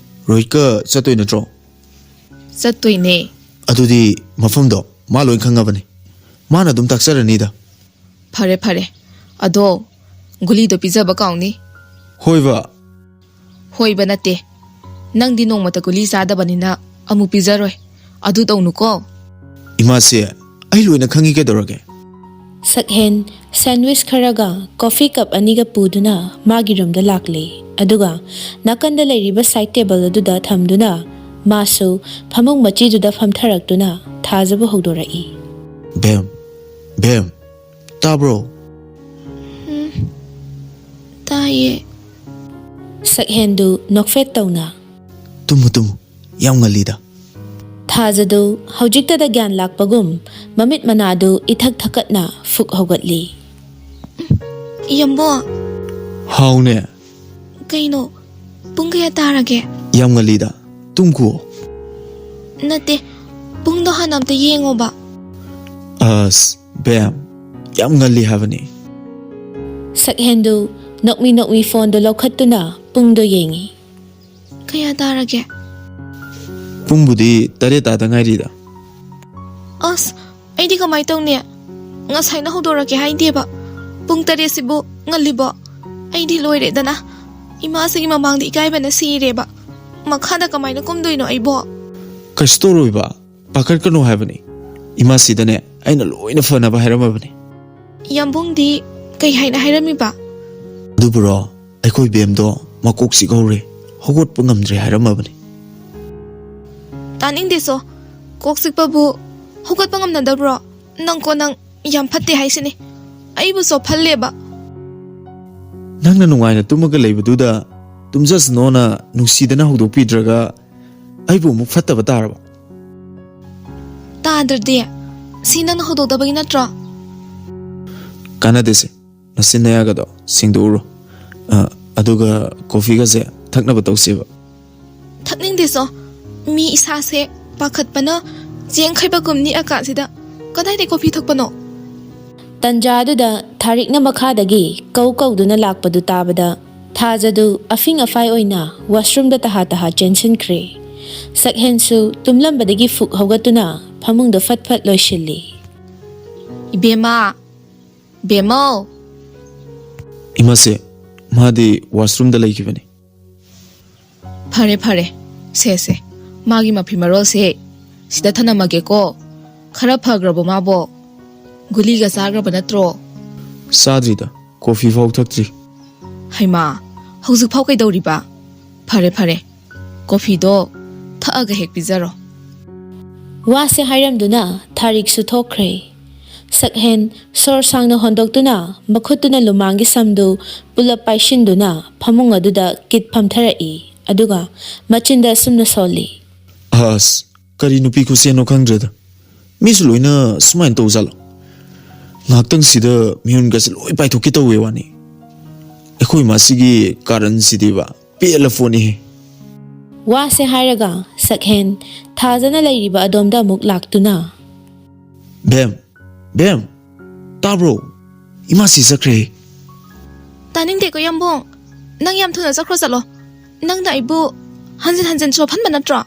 ꯔꯣꯍꯤꯠꯀ ꯆꯠꯇꯣꯏ ꯅꯠꯇ꯭ꯔꯣ? ꯆꯠꯇꯣꯏꯅꯦ꯫ ꯑꯗꯨꯗꯤ ꯃꯐꯝꯗꯣ ꯃꯥ ꯂꯣꯏ ꯈꯪꯉꯕꯅꯤ꯫ ꯃꯥꯅ ꯑꯗꯨꯝ ꯇꯥꯛꯆꯔꯅꯤꯗ꯫ ꯐꯔꯦ, ꯐꯔꯦ꯫ ꯑꯗꯣ ꯒꯨꯂꯤꯗꯣ ꯄꯤꯖꯕ ꯀꯥꯎꯅꯤ꯫ ꯍꯣꯏꯕ꯫ ꯍꯣꯏꯕ ꯅꯠꯇꯦ꯫ ꯅꯪꯗꯤ ꯅꯣꯡꯃꯇ ꯒꯨꯂꯤ ꯆꯥꯗꯕꯅꯤꯅ ꯑꯃꯨꯛ ꯄꯤꯖꯔꯣꯏ꯫ ꯑꯗꯨ ꯇꯧꯅꯨꯀꯣ꯫ ꯏꯃꯥꯁꯦ, ꯑꯩ ꯂꯣꯏꯅ ꯈꯪꯉꯤ ꯀꯩꯗꯧꯔꯒꯦ? ꯁꯛꯍꯦꯟ ꯁꯦꯟꯋꯤꯁ ꯈꯔꯒ ꯀꯣꯐꯤ ꯀꯞ ꯑꯅꯤꯒ ꯄꯨꯗꯨꯅ ꯃꯥꯒꯤ ꯔꯨꯝꯗ ꯂꯥꯛꯂꯦ꯫ ꯑꯗꯨꯒ ꯅꯥꯀꯟꯗ ꯂꯩꯔꯤꯕ ꯁꯥꯏꯠ ꯇꯦꯕꯜ ꯑꯗꯨꯗ ꯊꯝꯗꯨꯅ ꯃꯥꯁꯨ ꯐꯃꯨꯡ ꯃꯆꯤꯗꯨꯗ ꯐꯝꯊꯔꯛꯇꯨꯅ ꯊꯥꯖꯕ ꯍꯧꯗꯣꯔꯛꯏ꯫ ꯕꯦꯝ, ꯕꯦꯝ, ꯇꯥꯕ꯭ꯔꯣ? ꯎꯝ, ꯇꯥꯏꯌꯦ꯫ ꯁꯛꯍꯦꯟꯗꯨ ꯅꯣꯛꯐꯦꯠ ꯇꯧꯅ꯫ ꯇꯨꯝꯃꯨ, ꯇꯨꯝꯃꯨ, ꯌꯥꯝ ꯉꯜꯂꯤꯗ꯫ ꯊꯥꯖꯗꯨ ꯍꯧꯖꯤꯛꯇꯗ ꯒ꯭ꯌꯥꯟ ꯂꯥꯛꯄꯒꯨꯝ ꯃꯃꯤꯠ ꯃꯅꯥꯗꯨ ꯏꯊꯛ ꯊꯛꯀꯠꯅ ꯐꯨꯛ ꯍꯧꯒꯠꯂꯤ꯫ ꯏꯌꯥꯝꯕꯣ꯫ ꯍꯥꯎꯅꯦ꯫ ꯀꯩꯅꯣ? ꯄꯨꯡ ꯀꯌꯥ ꯇꯥꯔꯒꯦ? ꯌꯥꯝ ꯉꯜꯂꯤꯗ꯫ ꯇꯨꯝꯈꯨꯑꯣ꯫ ꯅꯠꯇꯦ, ꯄꯨꯡꯗꯣ ꯍꯥꯟꯅ ꯑꯝꯇ ꯌꯦꯡꯉꯣꯕ꯫ ꯑꯁ, ꯕꯦꯝ, ꯌꯥꯝ ꯉꯜꯂꯤ ꯍꯥꯏꯕꯅꯤ꯫ ꯁꯛꯍꯦꯟꯗꯨ ꯅꯣꯛꯃꯤ ꯅꯣꯛꯃꯤ ꯐꯣꯟꯗꯨ ꯂꯧꯈꯠꯇꯨꯅ ꯄꯨꯡꯗꯣ ꯌꯦꯡꯉꯤ꯫ ꯀꯌꯥ ꯇꯥꯔꯒꯦ? ꯄꯨꯡꯕꯨꯗꯤ ꯇꯔꯦꯠ ꯇꯥꯗ ꯉꯥꯏꯔꯤꯗ꯫ ꯑꯁ, ꯑꯩꯗꯤ ꯀꯃꯥꯏ ꯇꯧꯅꯤ? ꯉꯁꯥꯏꯅ ꯍꯧꯗꯣꯔꯛꯀꯦ ꯍꯥꯏꯗꯦꯕ꯫ ꯄꯨꯡ ꯇꯔꯦꯠꯁꯤꯕꯨ ꯉꯜꯂꯤꯕꯣ? ꯑꯩꯗꯤ ꯂꯣꯏꯔꯦꯗꯅ꯫ ꯏꯃꯥꯁꯤꯒꯤ ꯃꯃꯥꯡꯗ ꯏꯀꯥꯏꯕꯅ ꯁꯤꯔꯦꯕ꯫ ꯃꯈꯥꯗ ꯀꯃꯥꯏꯅ ꯀꯨꯝꯗꯣꯏꯅꯣ ꯑꯩꯕꯣ? ꯀꯩꯁꯨ ꯇꯧꯔꯣꯏꯕ, ꯄꯥꯈꯠꯀꯅꯨ ꯍꯥꯏꯕꯅꯤ꯫ ꯏꯃꯥꯁꯤꯗꯅꯦ ꯑꯩꯅ ꯂꯣꯏꯅ ꯐꯅꯕ ꯍꯥꯏꯔꯝꯃꯕꯅꯤ꯫ ꯌꯥꯝꯕꯨꯡꯗꯤ ꯀꯩ ꯍꯥꯏꯅ ꯍꯥꯏꯔꯝꯃꯤꯕ? ꯑꯗꯨꯕꯨꯔꯣ, ꯑꯩꯈꯣꯏ ꯕꯦꯝꯗꯣ ꯃꯀꯣꯛ ꯆꯤꯛꯍꯧꯔꯦ, ꯍꯧꯒꯠꯄ ꯉꯝꯗ꯭ꯔꯦ ꯍꯥꯏꯔꯝꯃꯕꯅꯤ꯫ ꯇꯥꯅꯤꯡꯗꯦꯁꯣ, ꯀꯣꯛ ꯆꯤꯛꯄꯕꯨ ꯍꯧꯒꯠꯄ ꯉꯝꯅꯗꯕ꯭ꯔꯣ? ꯅꯪꯀꯣ ꯅꯪ ꯌꯥꯝ ꯐꯠꯇꯦ ꯍꯥꯏꯁꯤꯅꯤ꯫ ꯑꯩꯕꯨ ꯆꯣꯞꯍꯜꯂꯦꯕ꯫ ꯅꯪꯅ ꯅꯨꯡꯉꯥꯏꯅ ꯇꯨꯝꯃꯒ ꯂꯩꯕꯗꯨꯗ ꯇꯨꯝꯖꯁꯅꯣꯅ ꯅꯨꯡꯁꯤꯗꯅ ꯍꯧꯗꯣꯛꯄꯤꯗ꯭ꯔꯒ ꯑꯩꯕꯨ ꯑꯃꯨꯛ ꯐꯠꯇꯕ ꯇꯥꯔꯕ? ꯇꯥꯗ꯭ꯔꯗꯤ? ꯁꯤ ꯅꯪꯅ ꯍꯧꯗꯣꯛꯇꯕꯒꯤ ꯅꯠꯇ꯭ꯔꯣ? ꯀꯥꯟꯅꯗꯦꯁꯦ, ꯅꯆꯤꯟ ꯅꯌꯥꯒꯗꯣ ꯁꯦꯡꯗꯣꯛꯎꯔꯣ꯫ ꯑ, ꯑꯗꯨꯒ ꯀꯣꯐꯤꯒꯁꯦ ꯊꯛꯅꯕ ꯇꯧꯁꯦꯕ꯫ ꯊꯛꯅꯤꯡꯗꯦꯁꯣ, ꯃꯤ ꯏꯁꯥꯁꯦ ꯄꯥꯈꯠꯄꯅ ꯆꯦꯡ ꯈꯩꯕꯒꯨꯝ ꯅꯤꯛꯑꯀꯥꯟꯁꯤꯗ ꯀꯗꯥꯏꯗꯩ ꯀꯣꯐꯤ ꯊꯛꯄꯅꯣ? ꯇꯟꯖꯥꯗꯨꯗ ꯊꯥꯔꯤꯛꯅ ꯃꯈꯥꯗꯒꯤ ꯀꯧ ꯀꯧꯗꯨꯅ ꯂꯥꯛꯄꯗꯨ ꯇꯥꯕꯗ ꯊꯥꯖꯗꯨ ꯑꯐꯤꯡ ꯑꯐꯥꯏ ꯑꯣꯏꯅ ꯋꯥꯁꯔꯨꯝꯗ ꯇꯍꯥ ꯇꯍꯥ ꯆꯦꯟꯁꯤꯟꯈ꯭ꯔꯦ꯫ ꯁꯛꯍꯦꯟꯁꯨ ꯇꯨꯝꯂꯝꯕꯗꯒꯤ ꯐꯨꯛ ꯍꯧꯒꯠꯇꯨꯅ ꯐꯃꯨꯡꯗ ꯐꯠ ꯐꯠ ꯂꯣꯏꯁꯤꯜꯂꯤ꯫ ꯏꯕꯦꯝꯃ! ꯕꯦꯝꯃꯧ! ꯏꯃꯥꯁꯦ, ꯃꯥꯗꯤ ꯋꯥꯁꯔꯨꯝꯗ ꯂꯩꯈꯤꯕꯅꯤ꯫ ꯐꯔꯦ, ꯐꯔꯦ꯫ ꯁꯦ, ꯁꯦ꯫ ꯃꯥꯒꯤ ꯃꯐꯤ ꯃꯔꯣꯜꯁꯦ ꯁꯤꯗ ꯊꯅꯝꯃꯒꯦꯀꯣ꯫ ꯈꯔ ꯐꯈ꯭ꯔꯕꯣ ꯃꯥꯕꯣ? ꯒꯨꯂꯤꯒ ꯆꯥꯈ꯭ꯔꯕ ꯅꯠꯇ꯭ꯔꯣ? ꯆꯥꯗ꯭ꯔꯤꯗ, ꯀꯣꯐꯤ ꯐꯥꯎ ꯊꯛꯇ꯭ꯔꯤ꯫ ꯍꯩꯃꯥ, ꯍꯧꯖꯤꯛꯐꯥꯎ ꯀꯩꯗꯧꯔꯤꯕ? ꯐꯔꯦ, ꯐꯔꯦ꯫ ꯀꯣꯐꯤꯗꯣ ꯊꯛꯑꯒ ꯍꯦꯛ ꯄꯤꯖꯔꯣ꯫ ꯋꯥꯁꯦ ꯍꯥꯏꯔꯝꯗꯨꯅ ꯊꯥꯔꯤꯛꯁꯨ ꯊꯣꯛꯈ꯭ꯔꯦ꯫ ꯁꯛꯍꯦꯟ ꯁꯣꯔ ꯁꯥꯡꯅ ꯍꯣꯟꯗꯣꯛꯇꯨꯅ ꯃꯈꯨꯠꯇꯨꯅ ꯂꯨꯃꯥꯡꯒꯤ ꯁꯝꯗꯨ ꯄꯨꯂꯞ ꯄꯥꯏꯁꯤꯟꯗꯨꯅ ꯐꯃꯨꯡ ꯑꯗꯨꯗ ꯀꯤꯠ ꯐꯝꯊꯔꯛꯏ꯫ ꯑꯗꯨꯒ ꯃꯆꯤꯟꯗ ꯑꯁꯨꯝꯅ ꯁꯣꯜꯂꯤ꯫ ꯑꯁ, ꯀꯔꯤ ꯅꯨꯄꯤ ꯈꯨꯠꯁꯦꯟꯅꯣ ꯈꯪꯗ꯭ꯔꯦꯗ꯫ ꯃꯤꯁꯨ ꯂꯣꯏꯅ ꯁꯨꯃꯥꯏꯅ ꯇꯧꯖꯥꯠꯂꯣ? ꯉꯥꯏꯍꯥꯛꯇꯪꯁꯤꯗ ꯃꯤꯍꯨꯟꯒꯁꯦ ꯂꯣꯏ ꯄꯥꯏꯊꯣꯛꯀꯦ ꯇꯧꯋꯦ ꯋꯥꯅꯤ꯫ ꯑꯩꯈꯣꯏ ꯃꯥꯁꯤꯒꯤ ꯀꯥꯔꯟꯁꯤꯗꯤꯕ ꯄꯦꯜꯂ ꯐꯣꯟꯅꯤꯍꯦ꯫ ꯋꯥꯁꯦ ꯍꯥꯏꯔꯒ ꯁꯛꯍꯦꯟ ꯊꯥꯖꯅ ꯂꯩꯔꯤꯕ ꯑꯗꯣꯝꯗ ꯑꯃꯨꯛ ꯂꯥꯛꯇꯨꯅ꯫ ꯕꯦꯝ, ꯕꯦꯝ, ꯇꯥꯕ꯭ꯔꯣ? ꯏꯃꯥꯁꯤ ꯆꯠꯈ꯭ꯔꯦ꯫ ꯇꯥꯅꯤꯡꯗꯦꯀꯣ ꯌꯥꯝꯕꯨꯡ, ꯅꯪ ꯌꯥꯝ ꯊꯨꯅ ꯆꯠꯈ꯭ꯔꯣ ꯆꯠꯂꯣ꯫ ꯅꯪꯅ ꯑꯩꯕꯨ ꯍꯟꯖꯤꯟ ꯍꯟꯖꯤꯟ ꯆꯣꯞꯍꯟꯕ ꯅꯠꯇ꯭ꯔꯣ?